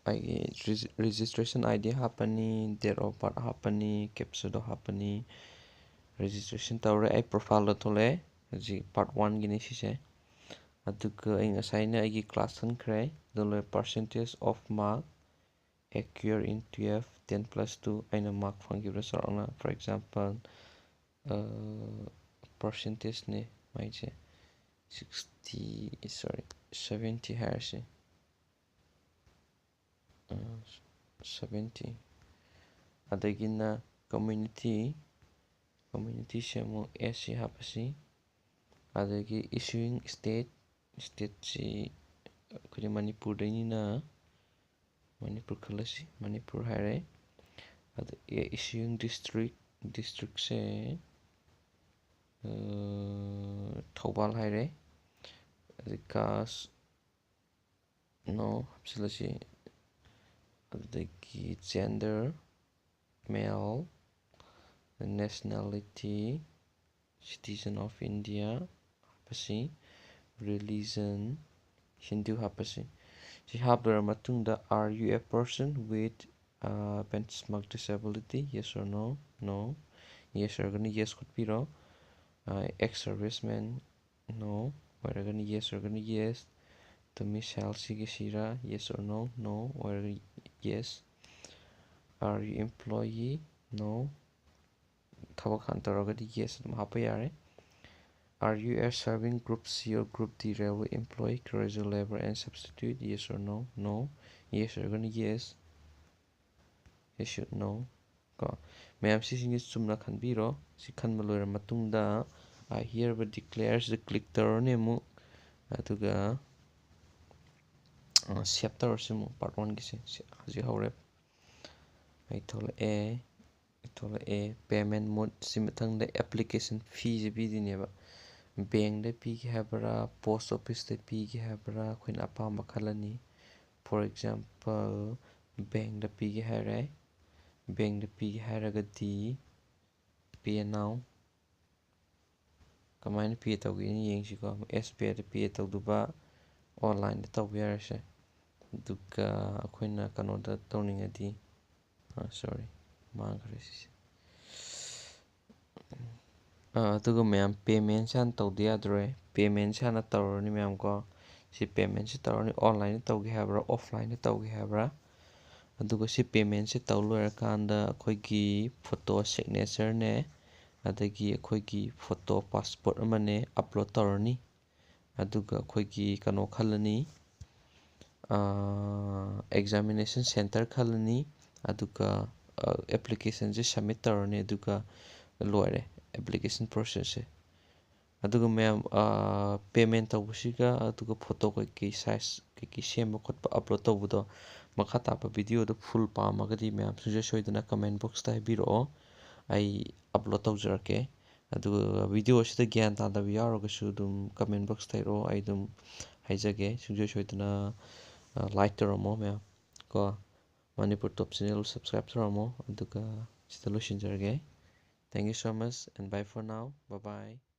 ꯑꯩꯒꯤ ꯔꯦꯖꯤ-, registration ID ꯍꯥꯞꯄꯅꯤ, date of birth ꯍꯥꯞꯄꯅꯤ, captchaꯗꯣ ꯍꯥꯞꯄꯅꯤ꯫ Registration ꯇꯧꯔꯦ, ꯑꯩ profileꯗ ꯊꯣꯛꯂꯛꯑꯦ꯫ ꯍꯧꯖꯤꯛ part oneꯒꯤꯅꯤ ꯁꯤꯁꯦ꯫ ꯑꯗꯨꯒ ꯑꯩ ꯉꯁꯥꯏꯅ ꯑꯩꯒꯤ class ꯈꯟꯈ꯭ꯔꯦ꯫ ꯑꯗꯨ ꯂꯣꯏꯔꯦ, percentage of mark acquired in twelve, ten plus two, ꯑꯩꯅ mark ꯐꯪꯈꯤꯕꯗꯣ ꯆꯥꯎꯔꯥꯛꯅ, for example, ꯑ, percentageꯅꯦ ꯃꯥꯏꯁꯦ, sixty, sorry, seventy ꯍꯥꯏꯔꯁꯤ꯫ ꯑ, seventy꯫ ꯑꯗꯒꯤꯅ community, communityꯁꯦ ꯑꯃꯨꯛ S C ꯍꯥꯞꯄꯁꯤ꯫ ꯑꯗꯒꯤ issuing state, stateꯁꯤ ꯑꯩꯈꯣꯏꯗꯤ ꯃꯅꯤꯄꯨꯔꯗꯩꯅꯤꯅ ꯃꯅꯤꯄꯨꯔ ꯈꯜꯂꯁꯤ, ꯃꯅꯤꯄꯨꯔ ꯍꯥꯏꯔꯦ꯫ ꯑꯗ issuing district, districtꯁꯦ, ꯑ, ꯊꯧꯕꯥꯜ ꯍꯥꯏꯔꯦ꯫ ꯑꯗꯩ caste, no ꯍꯥꯞꯆꯤꯜꯂꯁꯤ꯫ ꯑꯗꯨꯗꯒꯤ gender, male, nationality, citizen of India ꯍꯥꯞꯄꯁꯤ, religion, Hindu ꯍꯥꯞꯄꯁꯤ꯫ ꯁꯤ ꯍꯥꯞꯂꯣꯏꯔ ꯃꯇꯨꯡꯗ, are you a person with, uh, benchmark disability? Yes or no? No꯫ Yes ꯑꯣꯏꯔꯒꯅ yes ꯈꯣꯠꯄꯤꯔꯣ꯫ Uh, ex-serviceman? No ꯑꯣꯏꯔꯒꯅ yes ꯑꯣꯏꯔꯒꯅ yes꯫ Domicile ꯁꯤꯒꯤ ꯁꯤꯔꯥ? Yes or no? No ꯑꯣꯏꯔꯒ yes꯫ Are you employee? No꯫ ꯊꯕꯛ ꯍꯥꯟꯅ ꯇꯧꯔꯒꯗꯤ yes ꯑꯗꯨꯝ ꯍꯥꯞꯄ ꯌꯥꯔꯦ꯫ Are you a serving group C or group D railway employee, casual labour and substitute? Yes or no? No. Yes ꯑꯣꯏꯔꯒꯅ yes. Yes should no. ꯀꯣ, ꯃꯌꯥꯝ ꯁꯤꯁꯤꯡꯁꯦ ꯆꯨꯝꯅ ꯈꯟꯕꯤꯔꯣ꯫ ꯁꯤ ꯈꯟꯕ ꯂꯣꯏꯔ ꯃꯇꯨꯡꯗ I hereby declare ꯁꯤꯗ click ꯇꯧꯔꯅꯤ ꯑꯃꯨꯛ꯫ ꯑꯗꯨꯒ save ꯇꯧꯔꯁꯤ ꯑꯃꯨꯛ, part one ꯒꯤꯁꯦ꯫ ꯁꯤ ꯍꯧꯖꯤꯛ ꯍꯧꯔꯦ꯫ ꯑꯩ ꯊꯣꯛꯂꯛꯑꯦ꯫ ꯑꯩ ꯊꯣꯛꯂꯛꯑꯦ꯫ Payment mode ꯁꯤ ꯃꯊꯪꯗ application fee ꯁꯦ ꯄꯤꯗꯣꯏꯅꯦꯕ꯫ Bank ꯇ ꯄꯤꯒꯦ ꯍꯥꯏꯕ꯭ꯔꯥ, post office ꯇ ꯄꯤꯒꯦ ꯍꯥꯏꯕ꯭ꯔꯥ, ꯑꯩꯈꯣꯏꯅ ꯑꯄꯥꯝꯕ ꯈꯜꯂꯅꯤ꯫ For example, bank ꯇ ꯄꯤꯒꯦ ꯍꯥꯏꯔꯦ꯫ Bank ꯇ ꯄꯤꯒꯦ ꯍꯥꯏꯔꯒꯗꯤ pay now꯫ ꯀꯃꯥꯏꯅ pay ꯇꯧꯒꯦꯅ ꯌꯦꯡꯁꯤꯀꯣ꯫ S B I the pay ꯇꯧꯗꯨꯕ, online ꯗ ꯇꯧꯕ ꯌꯥꯔꯁꯦ꯫ ꯑꯗꯨꯒ ꯑꯩꯈꯣꯏꯅ ꯀꯩꯅꯣꯗ ꯇꯧꯅꯤꯡꯉꯗꯤ, sorry, ꯃꯥꯡꯈ꯭ꯔꯦ ꯁꯤꯁꯦ꯫ ꯑꯥ, ꯑꯗꯨꯒ ꯃꯌꯥꯝ payment ꯁꯦ ꯍꯥꯟꯅ ꯇꯧꯗ ꯌꯥꯗ꯭ꯔꯣꯏ꯫ Payment ꯁꯦ ꯍꯥꯟꯅ ꯇꯧꯔꯅꯤ ꯃꯌꯥꯝ ꯀꯣ꯫ ꯁꯤ payment ꯁꯦ ꯇꯧꯔꯅꯤ, online ꯗ ꯇꯧꯒꯦ ꯍꯥꯏꯕ꯭ꯔꯥ, offline ꯗ ꯇꯧꯒꯦ ꯍꯥꯏꯕ꯭ꯔꯥ꯫ ꯑꯗꯨꯒ ꯁꯤ payment ꯁꯦ ꯇꯧ ꯂꯣꯏꯔꯀꯥꯟꯗ ꯑꯩꯈꯣꯏꯒꯤ photo signature ꯅꯦ, ꯑꯗꯒꯤ ꯑꯩꯈꯣꯏꯒꯤ photo passport ꯑꯃꯅꯦ upload ꯇꯧꯔꯅꯤ꯫ ꯑꯗꯨꯒ ꯑꯩꯈꯣꯏꯒꯤ ꯀꯩꯅꯣ ꯈꯜꯂꯅꯤ, examination center ꯈꯜꯂꯅꯤ꯫ ꯑꯗꯨꯒ application ꯁꯦ submit ꯇꯧꯔꯅꯤ꯫ ꯑꯗꯨꯒ ꯂꯣꯏꯔꯦ application process ꯁꯦ꯫ ꯑꯗꯨꯒ ꯃꯌꯥꯝ, payment ꯇꯧꯕꯁꯤꯒ ꯑꯗꯨꯒ photo ꯀꯩꯀꯩ size ꯀꯩꯀꯩ ꯁꯦꯝꯕ ꯈꯣꯠꯄ upload ꯇꯧꯕꯗꯣ, ꯃꯈꯥ ꯇꯥꯕ video ꯗ full ꯄꯥꯝꯃꯒꯗꯤ ꯃꯌꯥꯝ ꯁꯨꯡꯁꯣꯏ ꯁꯣꯏꯗꯅ comment box ꯇ ꯍꯥꯏꯕꯤꯔꯛꯑꯣ, ꯑꯩ upload ꯇꯧꯖꯔꯛꯀꯦ꯫ ꯑꯗꯨꯒ video ꯑꯁꯤꯗ ꯒ꯭ꯌꯥꯟ ꯇꯥꯗꯕ ꯌꯥꯎꯔꯒꯁꯨ ꯑꯗꯨꯝ comment box ꯇ ꯍꯥꯏꯔꯛꯑꯣ, ꯑꯩ ꯑꯗꯨꯝ ꯍꯥꯏꯖꯒꯦ꯫ ꯁꯨꯡꯁꯣꯏ ꯁꯣꯏꯗꯅ like ꯇꯧꯔꯝꯃꯣ ꯃꯌꯥꯝ ꯀꯣ꯫ Manipur Top Channel subscribe ꯇꯧꯔꯝꯃꯣ꯫ ꯑꯗꯨꯒ ꯁꯤꯗ ꯂꯣꯏꯁꯤꯟꯖꯔꯒꯦ꯫ Thank you so much and bye for now. Bye bye.